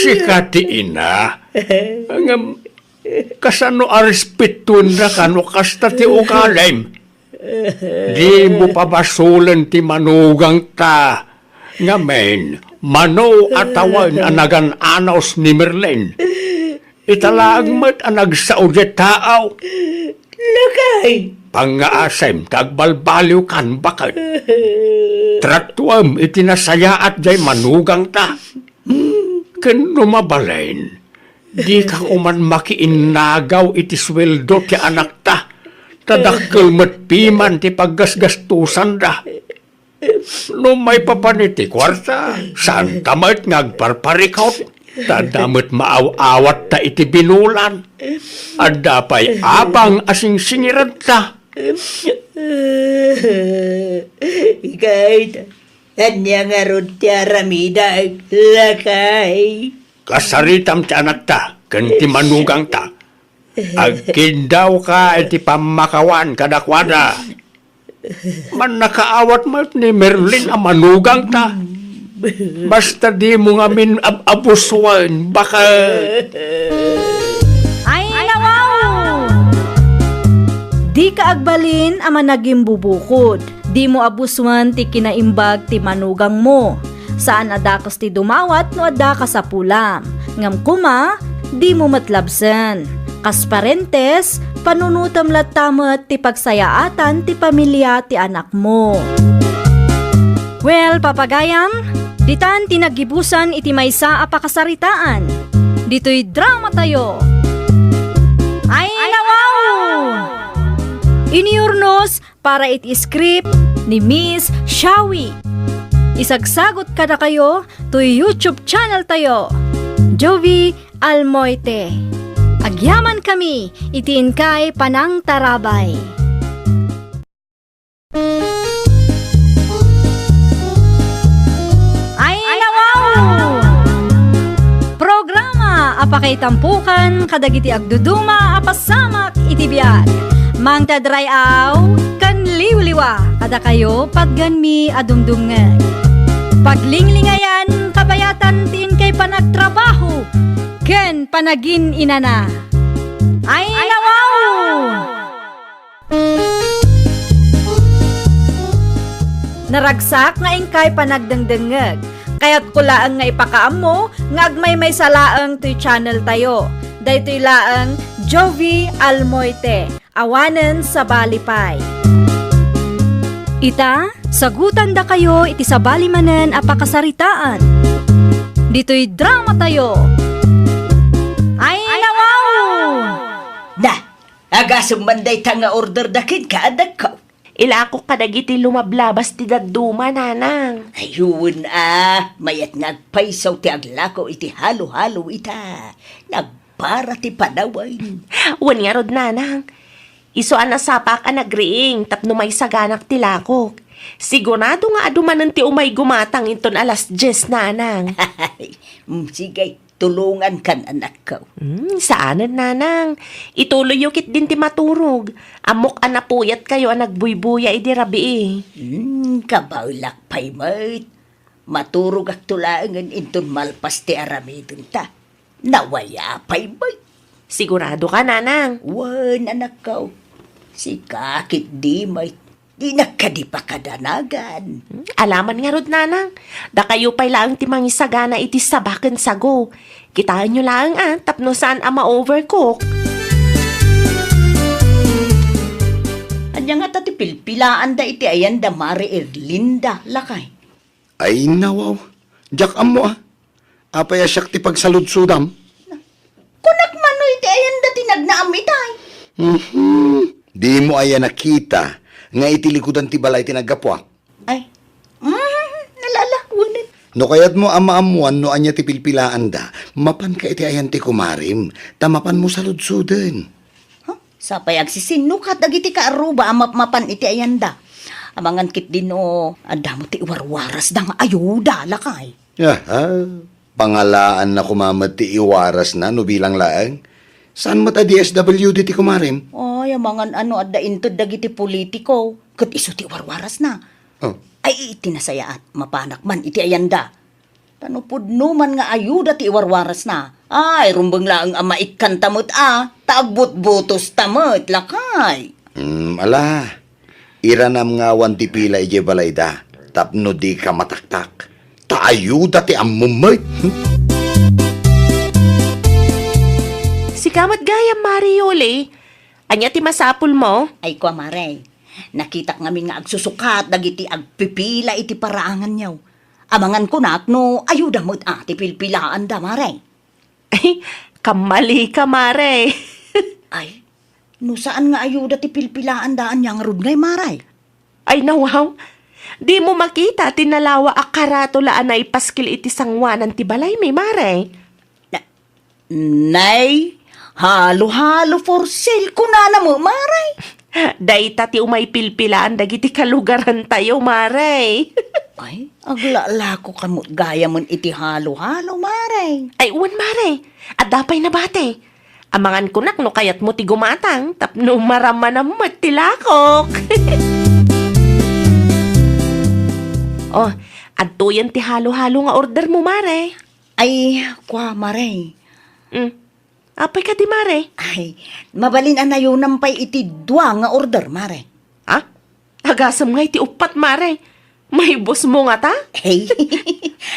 sika ti ina. Ngem, kasano a respetuen daka no kasta ti ugalim? Dimo pabasolen ti manugangta. Ngamin, mano a tawen a nagan-anos ni Merlin. Ita laeng met a nagsao diay taaw. Lakay! Pangngaasim ta agbalbaliwkan, baket. Tratuem iti nasayaat diay manugangta. Ken no mabalin, dika koman makiinnagaw iti sueldo ti anakta. Ta dakkel met piman ti paggasgastusanda. No maipapan iti kuarta, saanta met nga agparparikut, ta adda met maaw-awatta iti binulan. Adda pay abang a singsingiranta. Ikay, ania ngarud ti aramidek, lakay? Kasaritam ti anakta ken ti manugangta. Agkindawka iti pammakawan kadakuada. Mannakaawat met ni Merlin a manugangta. Basta dimo ngamin ab-abusuen, baket. Ay, nawaw! Dika agbalin a managimbubukod. Dimo abusuen ti kinaimbag ti manugangmo. Saan a dakes ti dumawat no adda kasapulam. Ngem koma, dimo met labsen. Kas parentes, panunotem latta met ti pagsayaatan ti pamilia ti anakmo. Well, papagayam, ditan ti naggibusan iti maysa a pakasaritaan. Ditoy dramatayo. Ay, nawaw! Inurnos para iti script ni Miss Shawi. Isagsagot kadakayo toy YouTube channel tayo, Jovi Almoite. Agyamankami iti inkay panangtarabay. Ay, nawaw! Programa a pakaitampukan kadagiti agduduma a pasamak iti biag. Mangted ray-aw ken liwliwa kadakayo patgenmi a dumdumngeg. Paglinglingayan, kabayatan ti inkay panagtrabaho ken panagin-inana. Ay, nawaw! Naragsak nga inkay panagdengdengngeg. Kayatko laeng nga ipakaammo nga agmaymaysa laeng toy channel tayo. Daytoy laeng Jovi Almoite, awanen sabali pay. Ita, sagutandakayo iti sabali manen a pakasaritaan. Ditoy dramatayo. Ay, nawaw! Na, agasem man dayta nga order da kenka, anakko. Ilakok kadagiti lumablabas ti dadduma, nanang. Ay, wen a, mayat nga agpayso ti aglako iti halo-halo ita. Nagpara ti panawen. Wen ngarud, nanang. Isu a nasapak a nagriing tapno maisaganak ti lakok. Sigurado nga adu manen ti umay gumatang inton alas dies, nanang. Mm, sige. Tulongankan, anakko. Hmm, saanen, nanang. Ituloyyo ketdin ti maturog. Ammok a napuyatkayo a nagbuybuya idi rabii. Hmm, kabaelak pay met. Maturogakto laengen inton malpas ti aramidenta. Nawaya pay met. Siguradoka, nanang? Wen, anakko. Sika ketdi met. Dinak kadi pakadanagan. Hmm, alaman ngarud, nanang. Dakayo pay laeng ti mangisagana iti saba ken sago. Kitaenyo laeng a, tapno saan a ma-overcook. Ania ngata ti pilpilaanda iti ayanda, Mare Erlinda, lakay? Ay, nawaw. Diak ammo, a. Apay a siak ti pagsaludsodam? Kunak man no iti ayanda ti nagnaam itay. Mhm. Dimo aya nakita nga iti likudan ti balay ti naggapuak? Ay. Mm, nalalakwenen. No kayatmo a maammuan no ania ti pilpilaanda, mapanka iti ayan ti kumarem, ta mapanmo saludsoden. Huh? Sapay agsisinnukat dagiti kaarruba a mapmapan iti ayanda. Amangan ketdi no adda met ti iwarwarasda nga ayuda, lakay. Aha, pangalaanna koma met ti iwarasna no bilang laeng. Saan met a D S W D ti kumarem? Ay, amangan no adda inted dagiti politiko, ket isu ti iwarwarasna. Oh. Ay, iti nasayaat, mapanak man iti ayanda. Ta no pudno man nga ayuda ti iwarwarasna, ay, rumbeng laeng a maikkanta met a, ta agbutbutosta met, lakay. Hmm, ala, iranam nga awan ti pila idiay balayda, tapno dika mataktak. Ta ayuda ti ammom met. Sika met gayam, Mare Yoli, ania ti masapulmo? Ay, kua, Mare. Nakitak ngamin nga agsusukat dagiti agpipila iti paraanganyo. Amangan kunak no ayuda met a ti pilpilaanda, Mare. Ay, kammalika, Mare. Ay, no saan nga ayuda ti pilpilaanda, ania ngarud ngay, Mare? Ay, nawaw. Dimo makita ti nalawa a karatula a naipaskil iti sangoanan ti balaymi, Mare? Na-, Nay, halo-halo for sale, kunana met, Mare. Dayta ti umay pilpilaan dagiti kalugarantayo, Mare. Ay, aglalakoka met gayamen iti halo-halo, Mare. Ay, wen, Mare. Adda pay nabati. Amangan kunak no kayatmo ti gumatang tapno maramanam met ti lakok. Oh, adtoyen ti halo-halo nga ordermo, Mare. Ay, kua, Mare. Mm. Apay kadi, Mare? Ay, mabalin a nayonam pay iti dua nga order, Mare. Ha? Agasem nga iti uppat, Mare. Maibusmo ngata? Hey,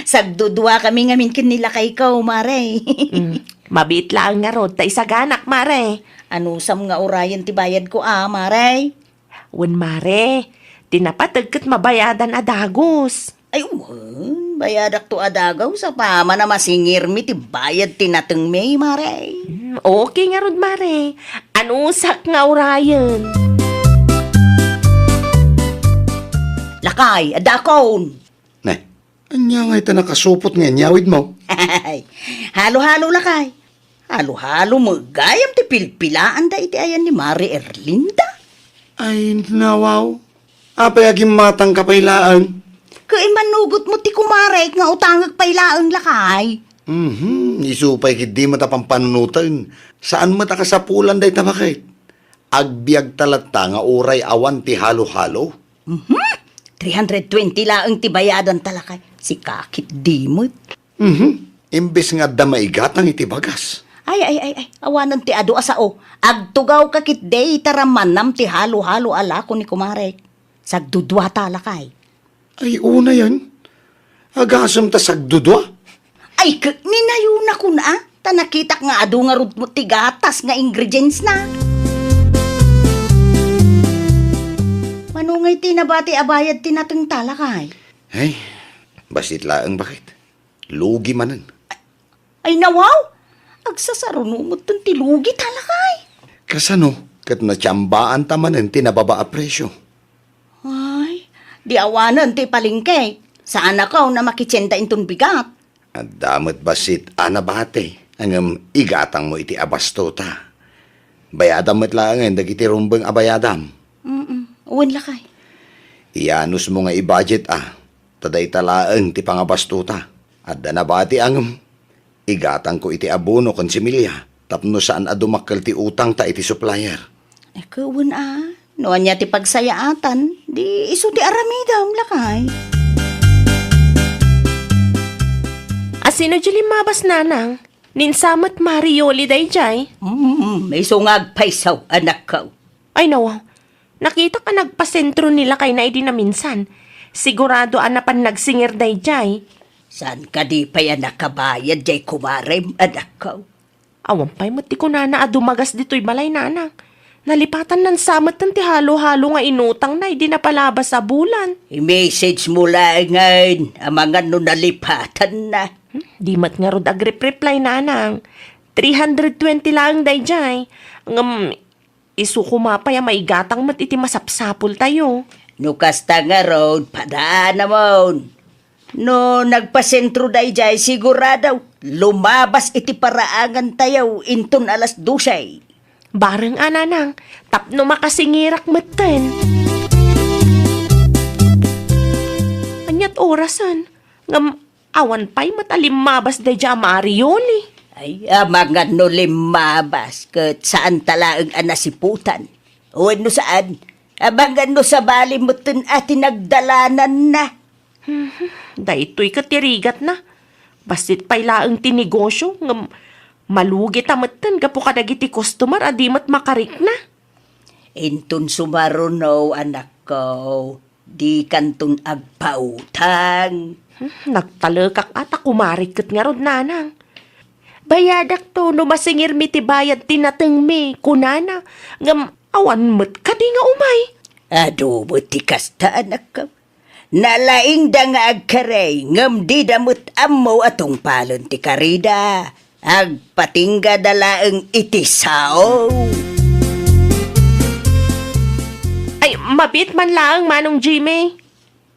sagduduakami ngamin ken ni lakayko, Mare. Mm. Mabiit laeng ngarud ta isaganak, Mare. Anusam nga urayen ti bayadko a, Mare? Wen, Mare, ti napateg ket mabayadan a dagus. Ay, wen, bayadakto a dagus apaman a masingirmi ti bayad ti natengmi, Mare. Hmm, okay ngarud, Mare. Anusak nga urayen? Lakay, adakon. Ne, ania ngay ta nakasupot nga inyawidmo? Halo-halo, lakay. Halo-halo met gayam ti pilpilaanda iti ayan ni Mare Erlinda. Ay, nawaw. Apay a gimmatangka pay laeng? Ket immannugot met ti kumarek nga utangek pay laeng, lakay. Mhm, isu pay ketdi met a pampanunoten. Saan met a kasapulan dayta, baket? Agbiagta latta nga uray awan ti halo-halo. Mhm. Three hundred twenty laeng ti bayadanta, lakay. Sika ketdi met. Mhm. Imbes nga adda maigatang iti bagas. Ay, ay, ay, ay. Awanen ti adu a sao. Agtugawka ketdi ta ramanam ti halo-halo a lako ni kumarek. Sagduduata, lakay. Ay, unayen. Agasem ta sagdudua? Ay, k-, ninayonakon a. Ta nakitak nga adu ngarud ti gatas nga ingredients na. Mano ngay ti nabati a bayad ti natengta, lakay? Ay, bassit laeng, baket. Lugi manen. Ay, nawaw! Agsasaruno metten ti lugita, lakay. Kasano ket natsiambaanta manen ti nababa a presio? Ay, di awanen ti palengke. Saanakon a makitienda inton bigat. Adda met bassit a nabati, ngem igatangmo iti abastota. Bayadam met laengen dagiti rumbeng a bayadam. Mm-mm. Wen, lakay. Iyanusmo nga i-budget a, ta dayta laeng ti pangabastota. Adda nabati a ngem igatangko iti abono ken similya tapno saan a dumakkel ti utangta iti supplier. Ket wen a, no ania ti pagsayaatan, di isu ti aramidem, lakay. A sino diay limmabas, nanang? Ni insa met Mare Yoli daydiay? Mm, isu nga agpayso, anakko. Ay, nawaw. Nakitak a nagpasentro ni lakayna idi naminsan. Sigurado a napan nagsingir daydiay. Saan kadi pay a nakabayad diay kumarem, anakko? Awan pay met ti kunana a dumagas ditoy balay, nanang. Nalipatan nan sa metten ti halo-halo nga inutangna idi napalabas a bulan. I-message mo laengen amangan no nalipatanna. Hmm, di met ngarud agrep-reply, nanang. Three hundred twenty laeng daydiay. Ngem isu koma pay a maigatang met iti masapsapultayo. No kasta ngarud, padaanamon. No nagpasentro daydiay, sigurado, lumabas iti paraangantayo inton alas dose. Bareng a, nanang, tapno makasingirak metten. Ania't orasen? Ngem awan pay met a limmabas daydiay a Marioli. Ay, amangan no limmabas, ket saanta laeng a nasiputan. Wenno saan, amangan no sabali metten a ti nagdalananna. Hmm, daytoy ket ti rigatna. Bassit pay laeng ti negosyo, ngem malugita metten gapu kadagiti customer a di met makarikna. Inton sumaruno, anakko, dikanton agpautang. Hmm, nagtalekak a ta kumarek ket ngarud, nanang. Bayadakto no masingirmi ti bayad ti natengmi, kunana. Ngem awan met kadi nga umay. Adu met ti kasta, anakko. Nalaingda nga agkarey, ngem dida met ammo a tungpalen ti karida. Agpatinggada laeng iti sao. Ay, mabiit man laeng, Manong Jimmy.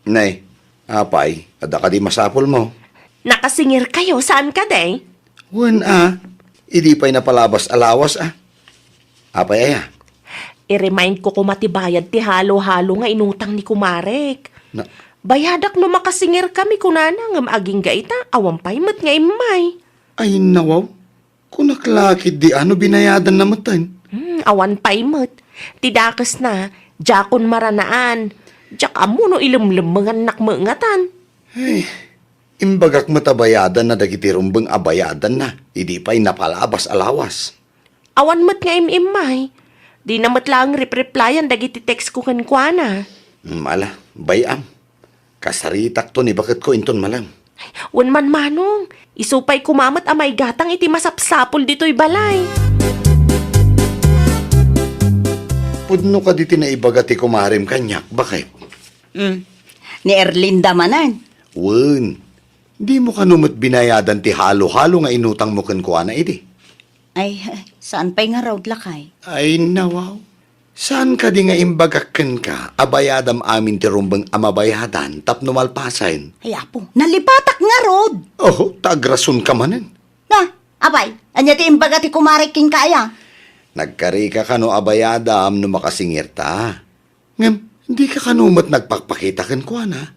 Nay, apay, adda kadi masapulmo? Nakasingirkayo, saan kadi? Wen a, idi pay napalabas a lawas a. Apay aya? I-remind ko koma ti bayad ti halo-halo nga inutang ni kumarek. Na- Bayadak no makasingirkami kunana ngem agingga ita, awan pay met nga immay. Ay, nawaw. Kunak la ketdi a no binayadanna metten. Hmm, awan pay met. Ti dakesna, diakon maranaan. Diak ammo no ilemlemmengannak met ngatan. Ay, imbagak met a bayadanna dagiti rumbeng a bayadanna idi pay napalabas a lawas. Awan met nga im-immay. Dina met laeng rep-replyan dagiti text ko kenkuana. Hmm, ala, bay-am. Kasaritakto ni baketko inton malem. Wen man, Manong, isu pay koma met a maigatang iti masapsapul ditoy balay. Pudno kadi ti naibaga ti kumarem kaniak, baket? Mm. Ni Erlinda manen? Wen, dimo kano met binayadan ti halo-halo nga inutangmo kenkuana idi? Ay, saan pay ngarud, lakay? Ay, nawaw. Saan kadi nga imbagak kenka a bayadam amin ti rumbeng a mabayadan tapno malpasen? Ay, apo, nalipatak ngarud! Oho, ta agrasonka manen. Na, apay, ania ti imbaga ti kumarek kenka aya? Nagkarika kano a bayadam no makasingirta. Ngem, dika kano met nagpakpakita kenkuana?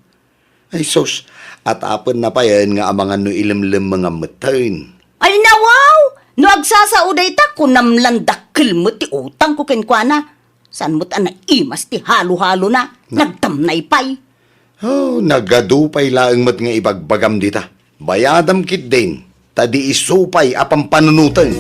Ay sus, atapenna payen nga amangan no ilemlemmengam metten. Ay nawaw! No agsasao dayta, kunam lan dakkel met ti utangko kenkuana. Saan met a naimas ti halo-halona? Na- Nagtamnay pay. Oh, nagadu pay laeng met nga ibagbagam dita. Bayadam ketdin, ta di isu pay a pampanunoten.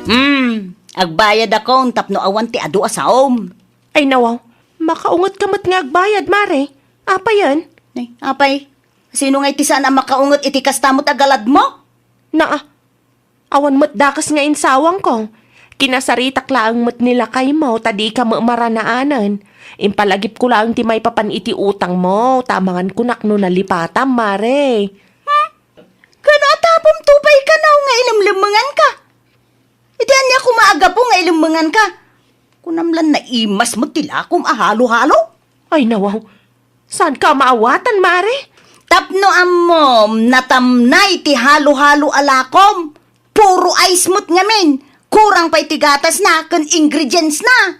Hmm, agbayadakon tapno awan ti adu a saom. Ay nawaw, makaungetka met nga agbayad, Mare. Apayen? Ay, apay, sino ngay ti saan a makaunget iti kasta met a galadmo? Naa, awan met dakes nga insawangko. Kinasaritak laeng met ni lakaymo ta dika met maranaanen. Impalagipko laeng ti maipapan iti utangmo, ta amangan kunak no nalipatam, Mare. Hmm? Ken atapomto pay kano nga ilemlemmenganka? Iti ania koma a gapu nga ilemmenganka? Kunam lan naimas met ti lakom a halo-halo? Ay, nawaw. Saanka a maawatan, Mare? Tapno ammom, natamnay ti halo-halo a lakom. Puro ice met ngamin. Kurang pay ti gatasna ken ingredients na.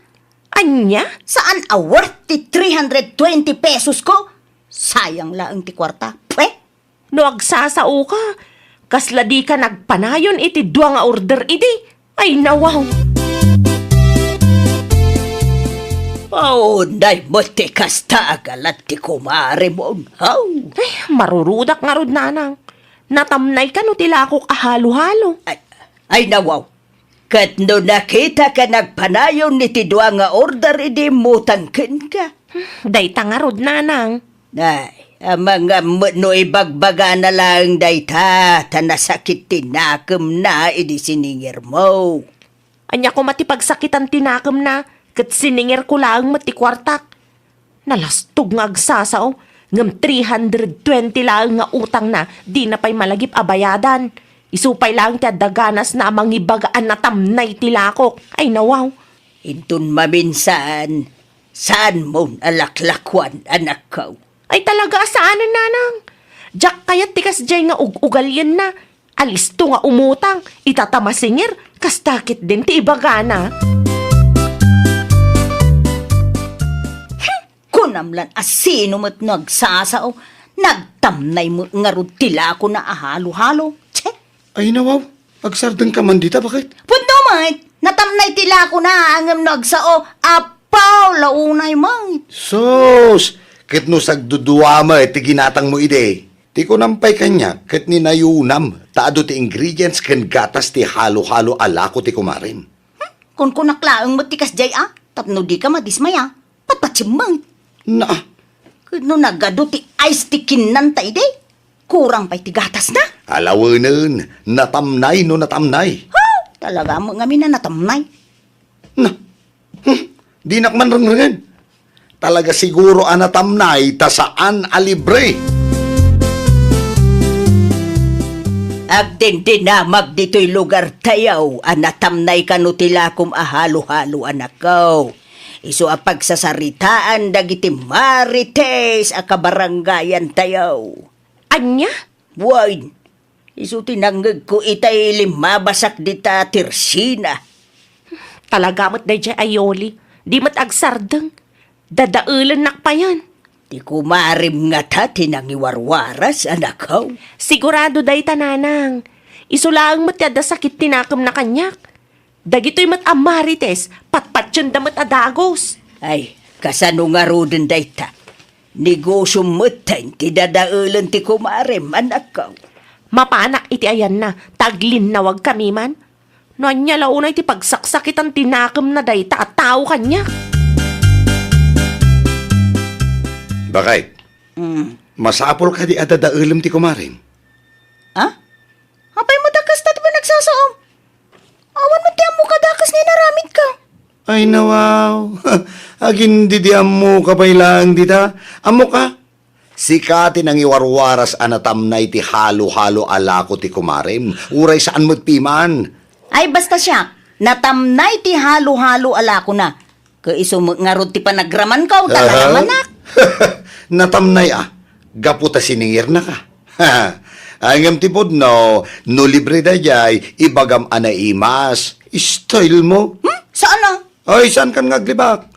Ania? Saan a worth ti three hundred twenty pesos ko? Sayang laeng ti kuarta. Pwe! No agsasaoka, kasla dika nagpanayon iti dua nga order idi. Ay, nawaw! Aw, nay met ti kasta a galat ti kumaremon. Haw! Ay, marurudak ngarud, nanang. Natamnay kano ti lakok a halo-halo. Ay, ay, nawaw. Ket no nakitaka nagpanayon iti dua nga order idi immutang kenka. Dayta ngarud, nanang. Ay, Amangan met no ibagbagana laeng dayta, ta nasakit ti nakemna idi siningermo. Ania koma ti pagsakitan ti nakemna, ket siningerko laeng met ti kuartak. Nalastog nga agsasao, ngem three hundred twenty laeng nga utangna, dina pay malagip a bayadan. Isu pay laeng ti adda ganasna a mangibaga a natamnay ti lakok. Ay, nawaw. Inton maminsan, saanmon a laklakuan, anakko. Ay, talaga a saanen, nanang. Diak kayat ti kasdiay nga ug-ugalienna. Alisto nga umutang, ita ta masinger, kasta ketdin ti ibagana. Hmm, kunam lan a sino met no agsasao, nagtamnay met ngarud ti lakona a halo-halo. Tse! Ay, nawaw, agsardengka man dita, baket? Pudno met, natamnay ti lakona, ngem no agsao, apaw, launay met. Sus! Ket no sagdudua met ti ginatangmo idi, ti kunam pay kaniak ket ni nayunam ta adu ti ingredients ken gatas ti halo-halo a lako ti kumarem. Hmm? Kunkunak laeng met ti kasdiay a, tapno dika madismaya. Patpatsem met. Na. Ket no nagadu ti ice ti kinnanta idi, kurang pay ti gatasna. Alawenen, natamnay no natamnay. Ha? Talaga met ngamin a natamnay. Na. Hmm. Dinak man rengrengen. Talaga siguro a natamnay ta saan a libre. Agdindinamag ditoy lugartayo a natamnay kano ti lakom a halo-halo, anakko. Isu a pagsasaritaan dagiti marites a kabarangayantayo. Ania? Wen, isu ti nangngegko itay limmabasak dita tersina. Talaga met daydiay a Yoli. Di met agsardeng. Dadaelennak payen. Ti kumarem ngata ti nangiwarwaras, anakko. Sigurado dayta, nanang. Isu laeng met ti adda sakit ti nakemna kaniak. Dagitoy met a marites, patpatienda met a dagus. Ay, kasano ngaruden dayta? Negosio metten ti dadaelen ti kumarem, anakko. Mapanak iti ayanna, ta aglinnawagkami man. No ania la unay ti pagsaksakitan ti nakemna dayta a tao kaniak? Bakay, Mm. Masapul kadi a dadaelem ti kumarem? Ah? Apay met a kasta ti panagsasaom? Awan met ti ammok a dakes nga inaramidka. Ay, nawaw. Agin-, di, di ammoka pay laeng dita. Ammoka? Sika ti nangiwarwaras a natamnay ti halo-halo a lako ti kumarem, uray saan met piman. Ay, basta siak, natamnay ti halo-halo a lakona. Ket isu met ngarud ti panagramanko, ta Aha. naramanak. Natamnay a, gapu ta siningirnaka. Ay, ngem ti pudno, no libre daydiay, ibagam a naimas. Style mo. Hmm? Saan a? Ay, saankan nga aglibak?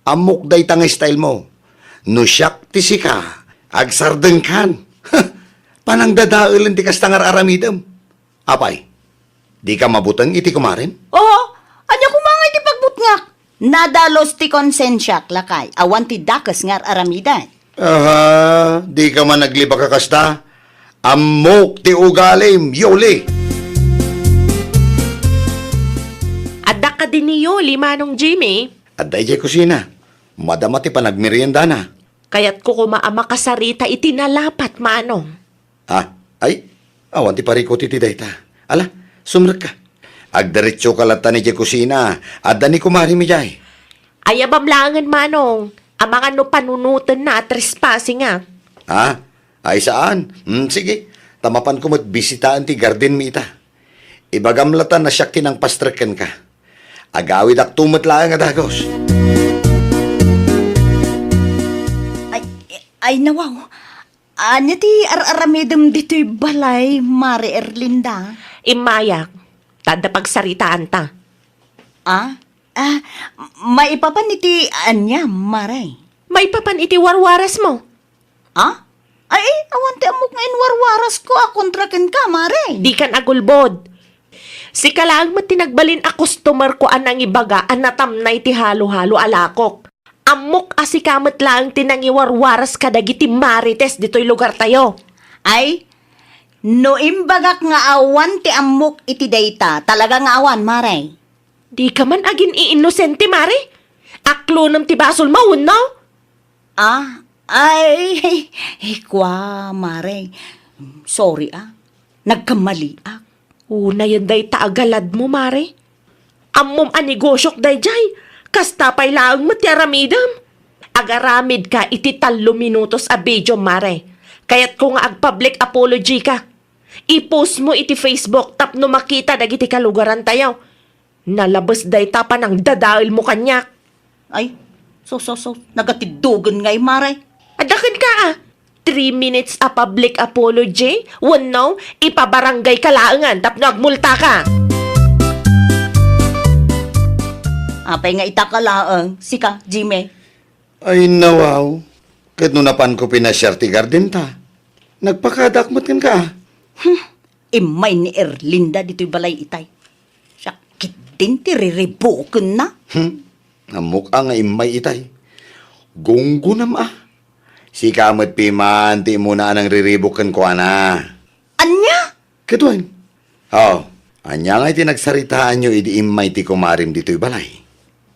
Ammok dayta nga style mo. No siak ti sika, agsardengkan. Panangdadaelen ti kasta nga ar-aramidem. Apay, dika mabuteng iti kumarem? Oo, ania koma nga iti pagbutngak? Nadalus ti konsensiak, lakay, awan ti dakes nga ar-aramidek. Aha, dika man aglibak a kasta? Ammok ti ugalim, Yoli! Adda kadi ni Yoli, Manong Jimmy? Adda idiay kusina. Madama ti panagmeriendana. Kayatko koma a makasarita iti nalapat, Manong. Ah, ay, awan ti parikut iti dayta. Ala, sumrekka. Agdiretsoka latta idiay kusina. Adda ni kumarem idiay. Ayabam laengen, Manong. Amangan no panunotenna a trespassing a. Ha? Ay, saan? Hmm, sige. Ta mapanko met bisitaen ti gardenmi ita. Ibagam latta a siak ti nangpastrek kenka. Agawidakto met laeng a dagus. Ay, ay, nawaw. Ania ti ar-aramidem ditoy balay, Mare Erlinda? Immayak, ta adda pagsaritaanta. Ah? Ah, maipapan iti ania, Mare? Maipapan iti warwarasmo. Ah? Ay, awan ti ammok nga inwarwarasko a kontra kenka, Mare. Dikan agulbod. Sika laeng met ti nagbalin a customerko a nangibaga a natamnay ti halo-halo a lakok. Ammok a sika met laeng ti nangiwarwaras kadagiti marites ditoy lugartayo. Ay, no imbagak nga awan ti ammok iti dayta, talaga nga awan, Mare. Dika man agin-iinosente, Mare? Aklonem ti basolmo, wenno? Ah, Ay, ay, kua, Mare. Sorry, ah. Nagkamaliak. Unayen dayta a galadmo, Mare. Ammom a negosyok daydiay. Kasta pay laeng met ti aramidem. Agaramidka iti tallo minutos a video, Mare. Kayatko nga ag-public apology ka. I-post mo iti Facebook tapno makita dagiti kalugarantayo. Nalabes dayta panangdadaelmo kaniak. Ay, so, so, so, nagatiddogen ngay, Mare. Adda kenka, ah. Three minutes a public apology? Wenno, ipabaranggayka laengen tapno agmultaka. Apay nga ita ka laeng, sika, Jimmy? Ay, nawaw. Ket no napanko pinasiar ti gardenta, nagpakadak met kenka, ah. Hmm, immay ni Erlinda ditoy balay itay. Siak ketdin ti riribukenna. Hmm, ammok a nga immay itay. Gunggonam a. Sika met piman ti immuna a nangriribuk kenkuana. Ania? Ket wen, oh, ania ngay ti nagsaritaanyo idi immay ti kumarem ditoy balay?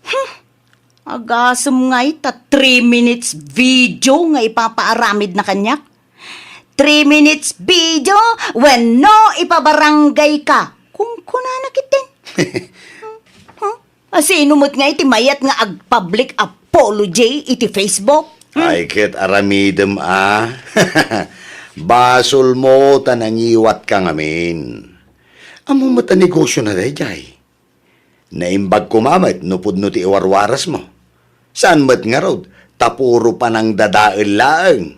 Hmm, agasem ngay ta three minutes video nga ipapaaramidna kaniak. Three minutes video wenno ipabaranggayka. Kunkunana ketdin. Hmm? Huh? A, sino met ngay ti mayat nga ag-public apology iti Facebook? Hmm? Ay, ket aramidem a. Basolmo ta nangiwatka ngamin. Ammom met a negosyona daydiay. Naimbag koma met no pudno ti iwarwarasmo. Saan met ngarud, ta puro panangdadael laeng.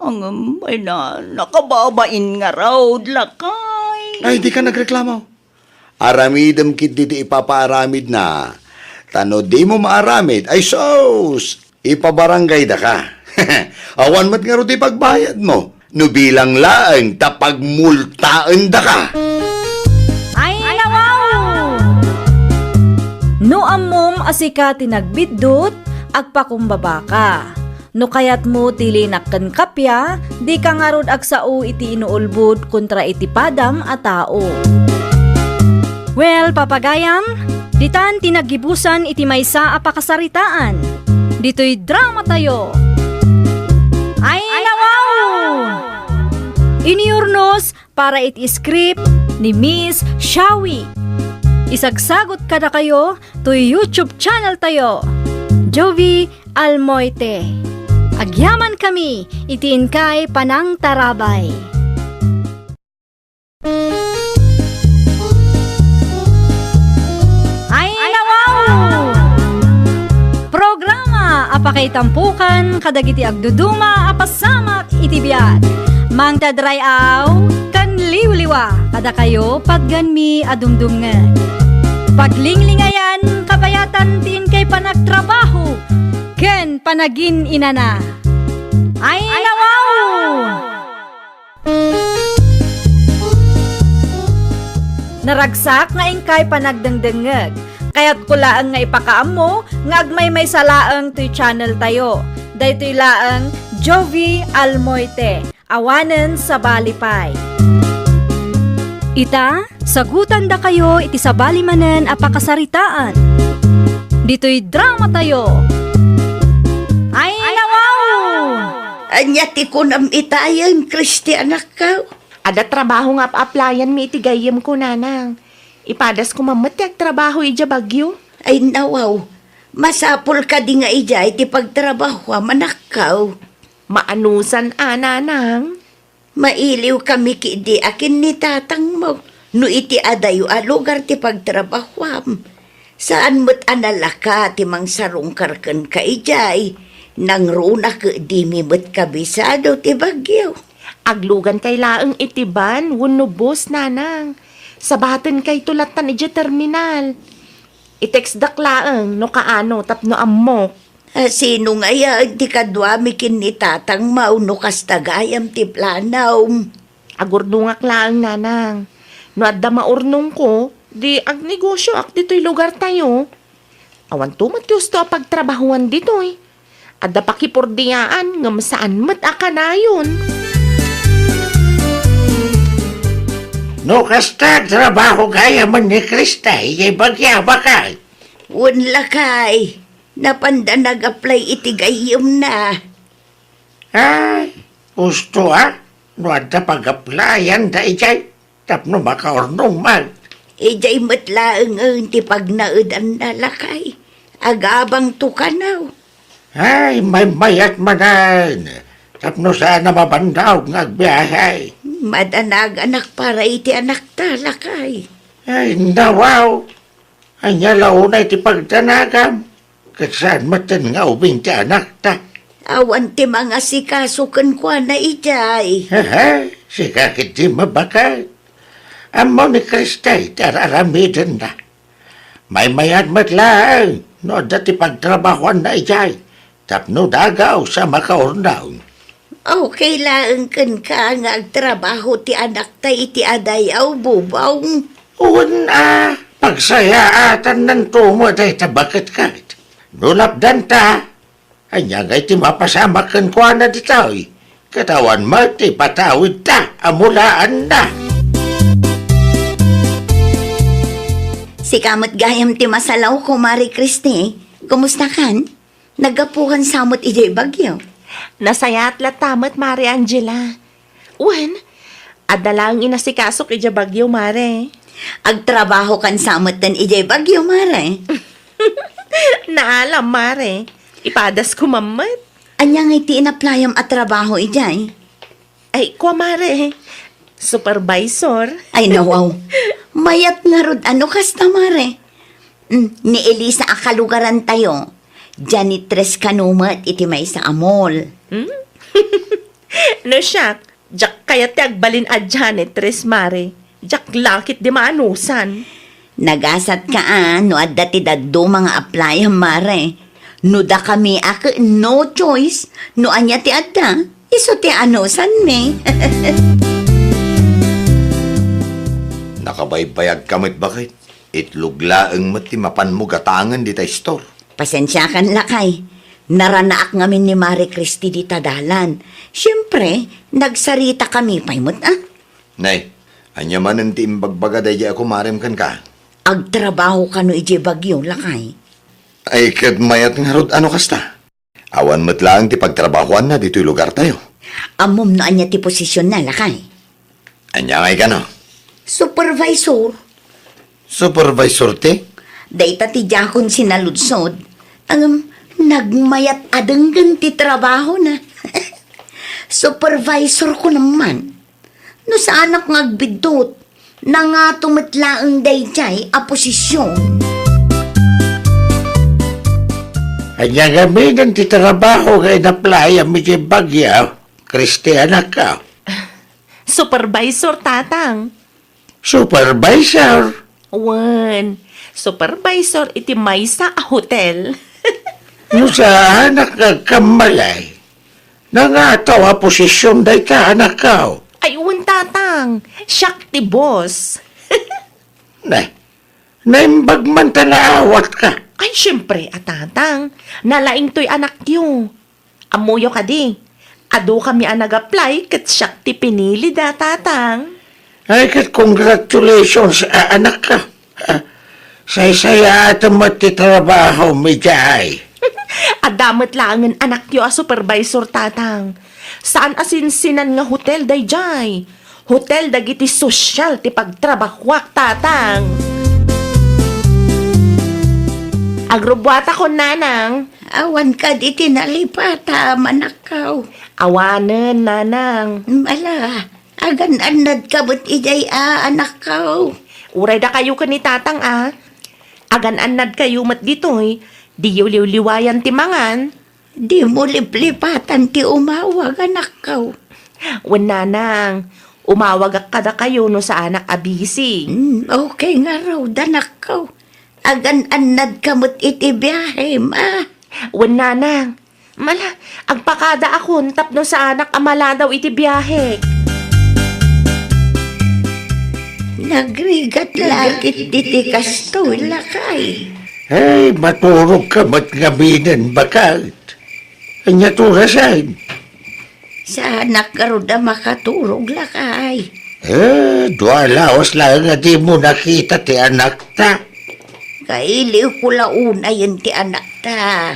Ngem, ay na, nakababain ngarud, lakay. Ay, dika nagreklamo. Aramidem ketdi ti ipapaaramidna. Ta no dimo maaramid, ay sus, ipabarangaydaka. Awan met ngarud ti pagbayadmo. No bilang laeng ta pagmultaendaka. Ay, nawaw! No ammom a sika ti nagbiddut, agpakumbabaka. No kayatmo ti linak ken kappia, dika ngarud agsao iti inuulbod kontra iti padam a tao. Well, papagayam, ditan ti naggibusan iti maysa a pakasaritaan. Ditoy dramatayo. Ay, nawaw! Inurnos para iti script ni Miss Shawi. Isagsagut kadakayo toy YouTube channel tayo, Jovie Almoite. Agyamankami iti inkay panangtarabay. Ay, nawaw! Programa a pakaitampokan kadagiti agduduma a pasamak iti biag. Mangted ray-aw ken liwliwa kadakayo patgenmi a dumdumngeg. Paglinglingayan, kabayatan ti inkay panagtrabaho ken panagin-inana. Ay, nawaw! Naragsak nga inkay panagdengdengngeg. Kayatko laeng nga ipakaammo nga agmaymaysa laeng toy channel tayo. Daytoy laeng Jovie Almoite, awanen sabali pay. Ita, sagutandakayo iti sabali manen a pakasaritaan. Ditoy dramatayo. Ay, nawaw! Ania ti kunam itayen, Kristianakko? Adda trabaho nga ap-applyan-mi iti gayyemko, nanang. Ipadas koma met ti agtrabaho idiay Baguio. Ay, nawaw. Masapul kadi nga idiay ti pagtrabahoam, anakko? Maanusan a, nanang. Mailiwkami ketdi a ken ni tatangmo no iti adayo a lugar ti pagtrabahoam. Saan met a nalaka ti mangsarungkar kenka idiay, nangruna ketdimi met kabisado ti Baguio. Aglugankay laeng iti van wenno bus, nanang. Sabatenkayto lattan idiay terminal. I-textdak laeng no kaano tapno ammok. A, sino ngayen ti kaduami ken ni tatangmo no kasta gayam ti planom? Agurnongak laeng, nanang. No adda maurnongko, di agnegosyoak ditoy lugartayo. Awanto met ti husto a pagtrabahoan ditoy. Adda pakipurdiaan ngem saan met a kanayon. No kasta, trabaho gayamen ni Krista idiay Baguio, baket? Wen, lakay, napanda nag-apply iti gayyemna. Ay, husto a, no adda pag-applyan da idiay, tapno makaurnong man. Idiay met laengen ti pagnaedanna, lakay. Agabangto kano. Ay, maymayat manen, tapno saan a mabannog nga agbiahe. Madanaganak para iti anakta, lakay. Ay, nawaw. Ania la unay ti pagdanagam? Ket saan metten nga ubing ti anakta? Awan ti mangasikaso kenkuana idiay. Hehe, sika ketdi mabaket. Ammo ni Kriste ti ar-aramidenna. Maymayat met laeng no adda ti pagtrabahoanna idiay tapno dagaw sa makaurnong. Okay laeng kenka nga agtrabaho ti anakta iti adayaw, Bubong. Wen a, pagsayaatannanto met dayta baket ket. No lapdanta, ania ngay ti mapasamak kenkuana ditoy? Ket awan met ti ipatawidta a mulaanna. Sika met gayam ti masalaw, Kumare Christy. Kumustakan? Naggapukan sa met idiay Baguio? Nasayaat latta met, Mare Angela. Wen, adda laeng inasikasok idiay Baguio, Mare. Agtrabahokan sa metten idiay Baguio, Mare. Naalam, Mare. Ipadasko man met. Ania ngay ti inaplayam a trabaho idiay? Ay, kua, Mare. Supervisor. Ay, nawaw. Mayat ngarud a no kasta, Mare. Mm, ni Elisa a kalugarantayo, janitress kano met iti maysa a mall. Hmm? No siak, diak kayat ti agbalin a janitress, Mare. Diak la ketdi maanusan. Nagasat ka a no adda ti dadduma nga apply, Mare. No dakami a ket no choice, no ania ti adda, isu ti anusanmi. Nakabaybayag ka met, baket. Itlog laeng met ti mapanmo gatangen dita istor. Pasensiakan, lakay. Naranaak ngamin ni Mare Christy dita dalan. Siempre, nagsaritakami pay met, a. Nay, ania manen ti imbagbaga daydi a kumarem kenka? Agtrabaho kano idiay Baguio, lakay. Ay, ket mayat ngarud a no kasta? Awan met laeng ti pagtrabahoanna ditoy lugartayo. Ammom no ania ti posisionna, lakay? Ania ngay kano? Supervisor. Supervisor ti? Dayta ti diakon sinaludsod. Ngem, nagmayat a denggen ti trabahona. Supervisor ko naman. No saanak nga agbiddut, nangato met laeng daydiay a posision. Ania ngamin ti trabaho nga inaplayam idiay Baguio, Christy, anakko? Supervisor, Tatang. Supervisor? Wen, supervisor iti maysa a hotel. No saanak nga agkammalay, nangato a posision dayta, anakko? Ay, wen, Tatang. Siak ti boss. Ne, naimbag man ta naawatka. Ay, siempre, a Tatang. Nalaingtoy anakyo. Ammoyo kadi, adu kami a nag-apply ket siak ti pinilida, Tatang. Ay, ket congratulations, a, anakko. A, saysayaatem met ti trabahom idiay. Adda met laengen anakyo a supervisor, Tatang. Saan a sinsinan nga hotel daydiay. Hotel dagiti sosyal ti pagtrabahoak, Tatang. Agrubbuatakon, Nanang. Awan kadi ti nalipatam, anakko? Awanen, Nanang. Ala, agan-annadka met idiay a, anakko? Uray dakayo ken ni Tatang a. Agan-annadkayo met ditoy, diyo liwliwayan ti mangan. Dimo liplipatan ti umawag, anakko. Wen, Nanang, umawagak kadakayo no saanak a busy. Hmm, okay ngarud, anakko. Agan-annadka met iti biahem, a. Wen, Nanang. Ala, agpakadaakon tapno saanak a maladaw iti biahek. Nagrigat la ketdi ti kastoy, lakay. Hey, maturogka met ngaminen, baket. Ania ti orasen? Saanak ngarud a makaturog, lakay. Eh, dua lawas laeng a dimo nakita ti anakta. Kailiwko la unayen ti anakta.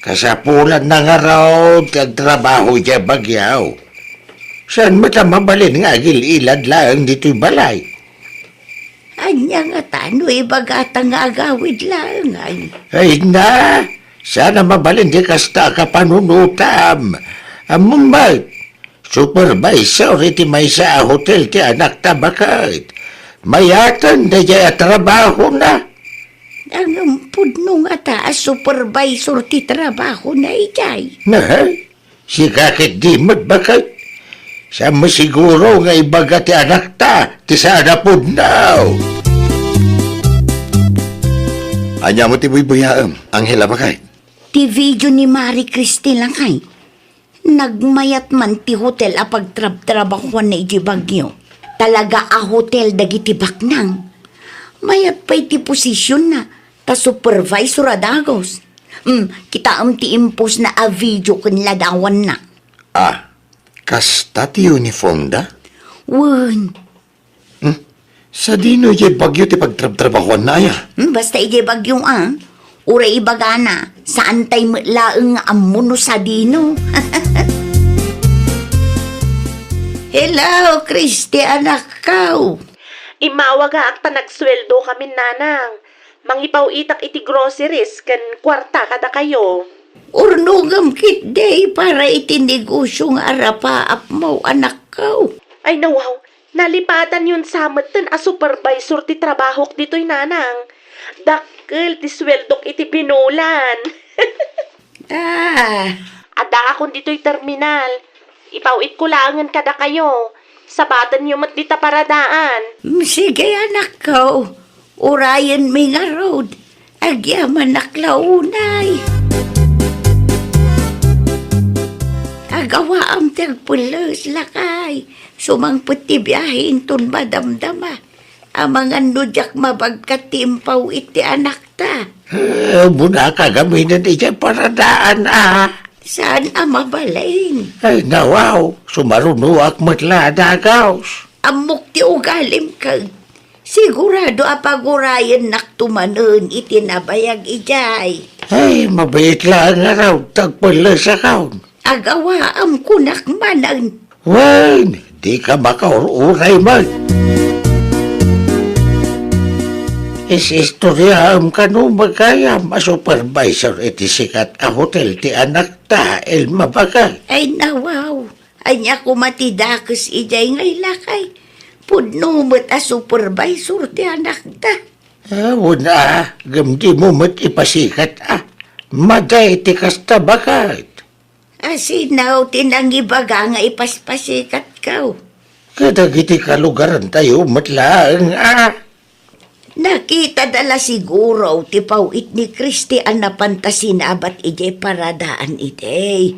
Kasapulanna ngarud ti agtrabaho idiay bagyo. Saan met a mabalin nga agil-ilad laeng ditoy balay? Ania ngata no ibagata nga agawid laeng, ay? Ay na, saan a mabalin ti kasta a kapanunotam. Ammom met, supervisor iti maysa a hotel ti anakta baket. Mayaten daydiay a trabahona. Ngem pudno ngata a supervisor ti trabahona idiay? Nahay, sika ketdi met baket. Saan met siguro nga ibaga ti anakta ti saan a pudno. Ania met ti buybuyaem, Angela, baket? Ti video ni Marie Christine, lakay. Nagmayat man ti hotel a pagtrabtrabahuanna idiay bagyo. Talaga a hotel dagiti baknang. Mayat pay ti posisionna, ta supervisor a dagus. Hmm, kitaem ti impostna a video ken ladawanna. Ah, kasta ti uniformda? Wen. Hmm? Sadino idiay bagyo ti pagtrabtrabahuanna, aya? Hmm, basta idiay bagyo, ah. Uray ibagana, saantay met laeng nga ammo no sadino. Hello, Christy, anakko. Immawagaak ta nagsueldo kami, nanang. Mangipaw-itak iti groceries ken kuarta kadakayo. Urnongam ketdi para iti negosio nga arapaapmo, anakko. Ay, nawaw, nalipatanyon sa metten a supervisor ti trabahok ditoy, nanang. Dakkel ti sueldok iti binulan. Ah. Addaakon ditoy terminal. Ipaw-itko laengen kadakayo. Sabatenyo met dita paradaan. Mm, sige, anakko. Urayenmi ngarud. Agyamanak la unay. Agawaam ti agpelles, lakay. Sumangpet ti biahe inton madamdama. Amangan no diak mabagkat ti impaw-it ti anakta. Eh, umuna ka gaminen idiay paradaan, a. Saan a mabalin? Ay, nawaw, sumarunoak met la a dagus. Ammok ti ugalim ket sigurado a pagurayennakto manen iti nabayag idiay. Ay, mabiit laeng ngarud ti agpellesakon. Agawaam kunak manen. Wen, dika makaur-uray met. Is-istoriaem kano met gayam a supervisor iti sikat a hotel ti anakta, Elma, baket? Ay, nawaw. Ania koma ti dakes idiay nga ilakay? Pudno met a supervisor ti anakta. Ah, wen a, ngem dimo met ipasikat a. Madi iti kasta, baket. Asino ti nangibaga nga ipaspasikatko? Kadagiti kalugarantayo met laeng a. Nakitada la siguro ti paw-it ni Christy a napan ta sinabat idiay paradaan idi.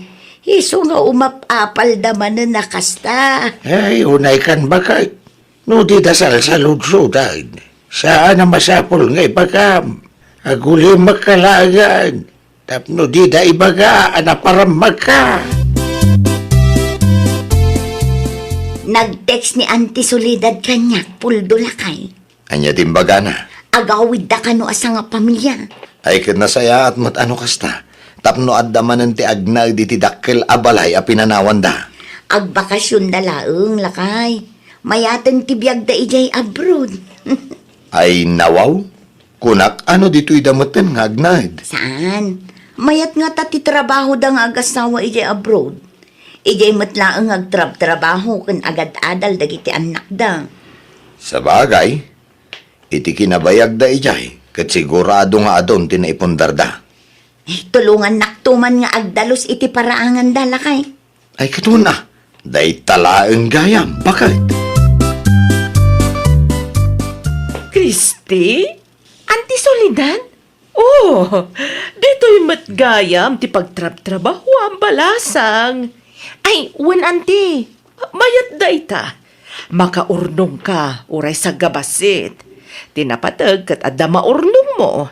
Isu nga umap-apalda manen a kasta. Ay, unaykan, baket. No dida salsaludsodan, saan a masapul nga ibagam. Agulimekka laengen tapno dida ibaga a naparammekka. Nag-text ni Auntie Soledad kaniak, Puldo, lakay. Ania ti imbagana? Agawidda kano a sangapamilia. Ay, ket nasayaat met a no kasta, tapno adda manen ti agnaed iti dakkel a balay a pinanawanda. Agbakasionda laeng, lakay. Mayaten ti biagda idiay abroad. Ay, nawaw? Kunak a no ditoyda metten nga agnaed? Saan. Mayat ngata ti trabahoda nga agasawa idiay abroad. Idiay met laeng nga agtrabtrabaho ken agad-adal dagiti annakda. Sabagay, iti kinabayagda idiay, ket sigurado nga adun ti naipundarda. Eh, tulongannakto man nga agdalus iti paraanganda, lakay. Ay, ket wen a, dayta laeng gayam, baket. Christy? Auntie Soledad? Oh, ditoy met gayam ti pagtrabtrabahoam, balasang. Ay, wen, Auntie. Mayat dayta. Makaurnongka, uray sagabassit. Ti napateg ket adda maurnongmo.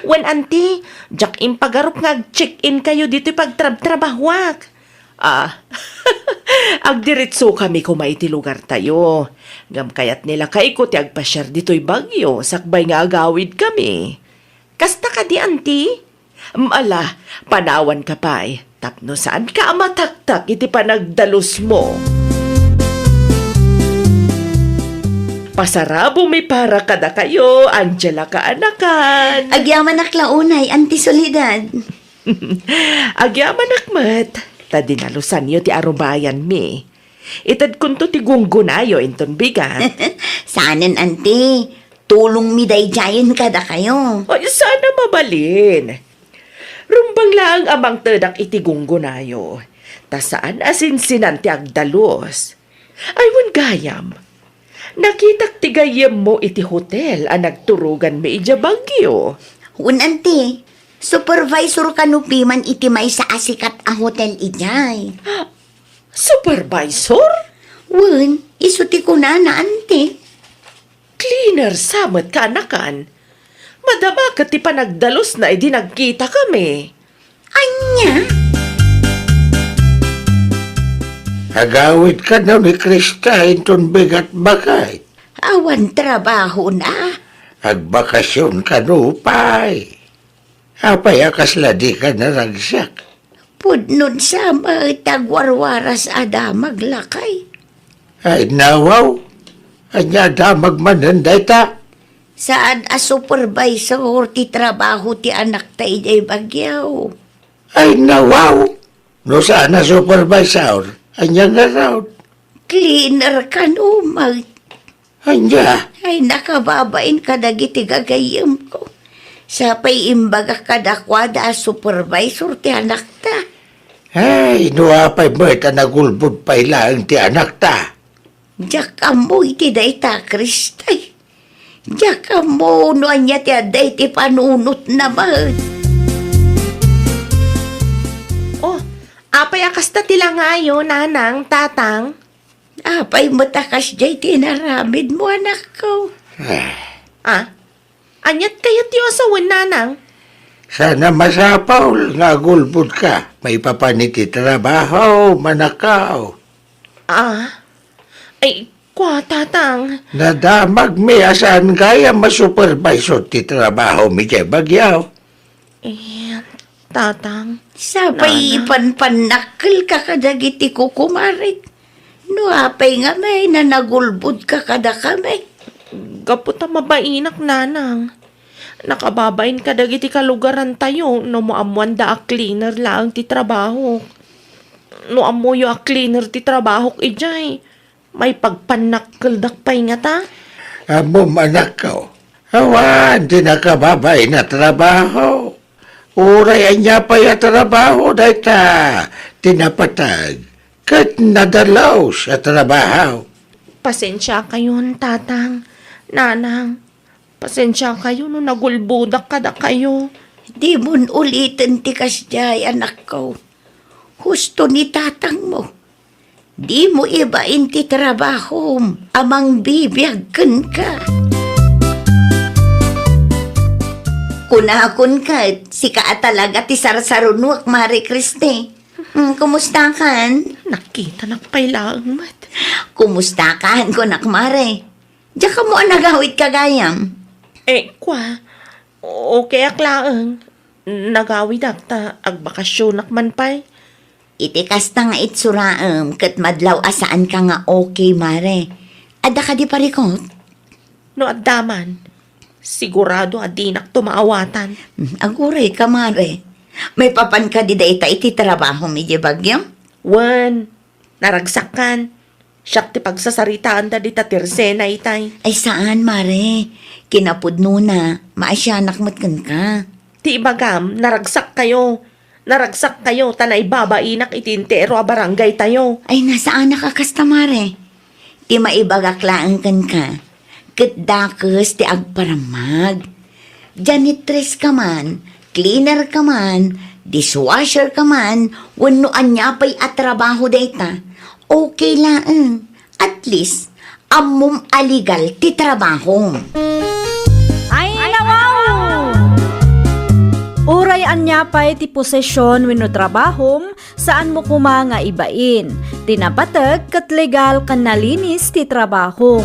Wen, Auntie, diak impagarup nga ag-check-in kayo ditoy pagtrabtrabahoak. Ah, agdiretsokami koma iti lugartayo. Ngem kayat ni lakayko ti agpasiar ditoy Baguio sakbay nga agawidkami. Kasta kadi, Auntie? Ala, panawanka pay, tapno saanka a mataktak iti panagdalusmo. Pasarabomi para kadakayo, Angela kaanakan. Agyamanak la unay, Auntie Soledad. Agyamanak met, ta dinalusanyo ti arubayanmi. Itedkonto ti gunggonayo inton bigat. Saanen, Auntie. Tulongmi daydiayen kadakayo. Ay, saan a mabalin. Rumbeng laeng a mangtedak iti gunggonayo, ta saan a sinsinan ti agdalus. Ay, wen gayam, nakitak ti gayyemmo iti hotel a nagturoganmi idiay Baguio. Wen, Auntie, supervisor kano piman iti maysa a sikat a hotel idiay. Supervisor? Wen, isu ti kunana, Auntie. Cleaner sa met kaanakan. Madama ket ti panagdalusna idi nagkitakami. Ania? Agawid kano ni Krista inton bigat, baket? Awan trabahona. Agbakasyon kano pay. Apay a kasla dika naragsak? Pudno sa met, agwarwaras a damag, lakay. Ay, nawaw. Ania a damag manen dayta? Saan a supervisor ti trabaho ti anakta idiay Baguio. Ay, nawaw. No saan a supervisor, ania ngarud? Cleaner kano met. Ania? Ay, nakababain kadagiti gagayyemko. Sa pay imbagak kadakuada a supervisor ti anakta. Ay, no apay met a nagulbod pay laeng ti anakta. Diak ammo iti dayta, Kristay. Diak ammo no ania ti adda iti panunotna met. Oh, apay a kasta ti langayo, nanang, tatang? Apay met a kasdiay ti inaramidmo, anakko? Eh. Ah? Aniat kayatyo a sawen, nanang? Saan a masapul nga agulbodka maipapan iti trabaho, manakko. Ah? Ay, kua, tatang. Nadamagmi a saan gayam a supervisor ti trabahomi idiay Baguio. Eh, tatang. Sapay ipanpannakkelka kadagiti kukumarek. No apay ngamin a nagulbodka kadakami? Gapu ta mabainak, nanang. Nakababain kadagiti kalugarantayo no maammoanda a cleaner laeng ti trabahok. No ammoyo a cleaner ti trabahok idiay, maipagpannakkeldak pay ngata? Ammom, anakko, awan ti nakababain a trabaho. Uray ania pay a trabaho dayta ti napateg ket nadalus a trabaho. Pasensiakayon, tatang, nanang. Pasensiakayo no nagulbodak kadakayo. Dimon uliten ti kasdiay, anakko. Husto ni tatangmo. Dimo ibain ti trabahom a mangbibiag kenka. Kunakon ket, sika a talaga ti sarsarunoak, Mare Christy. Hmm, kumustakan? Nakitanak pay laeng met. Kumustakan, kunak, Mare? Diak ammo a nagawidka gayam. Eh, kua, okayak laeng. Nagawidak ta agbakasyonak man pay. Iti kasta nga itsuraem ket madlaw a saanka nga okay, Mare. Adda kadi parikut? No adda man, sigurado a dinakto maawatan. Hmm, agurayka, Mare. Maipapan kadi dayta iti trabahom idiay Baguio? Wen, naragsakkan. Siak ti pagsasaritaanda dita Tirsena itay. Ay, saan, Mare. Kinapudnona, maasianak met kenka. Ti ibagam, naragsakkayo. Naragsakkayo ta naibabainak iti entero a barangaytayo. Ay, nasaanak a kasta, Mare. Ti maibagak laeng kenka, ket dakes ti agparammag. Janitress ka man, cleaner ka man, dishwasher ka man, wenno ania pay a trabaho dayta, okay laeng. At least, ammom a legal ti trabahom. Ay, nawaw! Uray ania pay ti posisyon wenno trabahom, saanmo koma nga ibain. Ti napateg ket legal ken nalinis ti trabahom.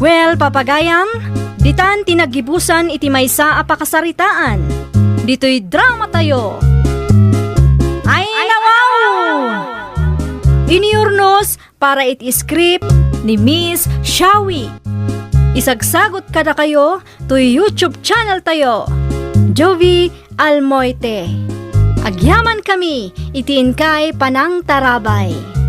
Well, papagayam, ditan ti naggibusan iti maysa a pakasaritaan. ditoy dramatayo. Ay, nawaw! Inurnos para iti script ni Miss Shawi. Isagsagot kadakayo toy YouTube channel tayo, Jovie Almoite. Agyamankami iti inkay panangtarabay.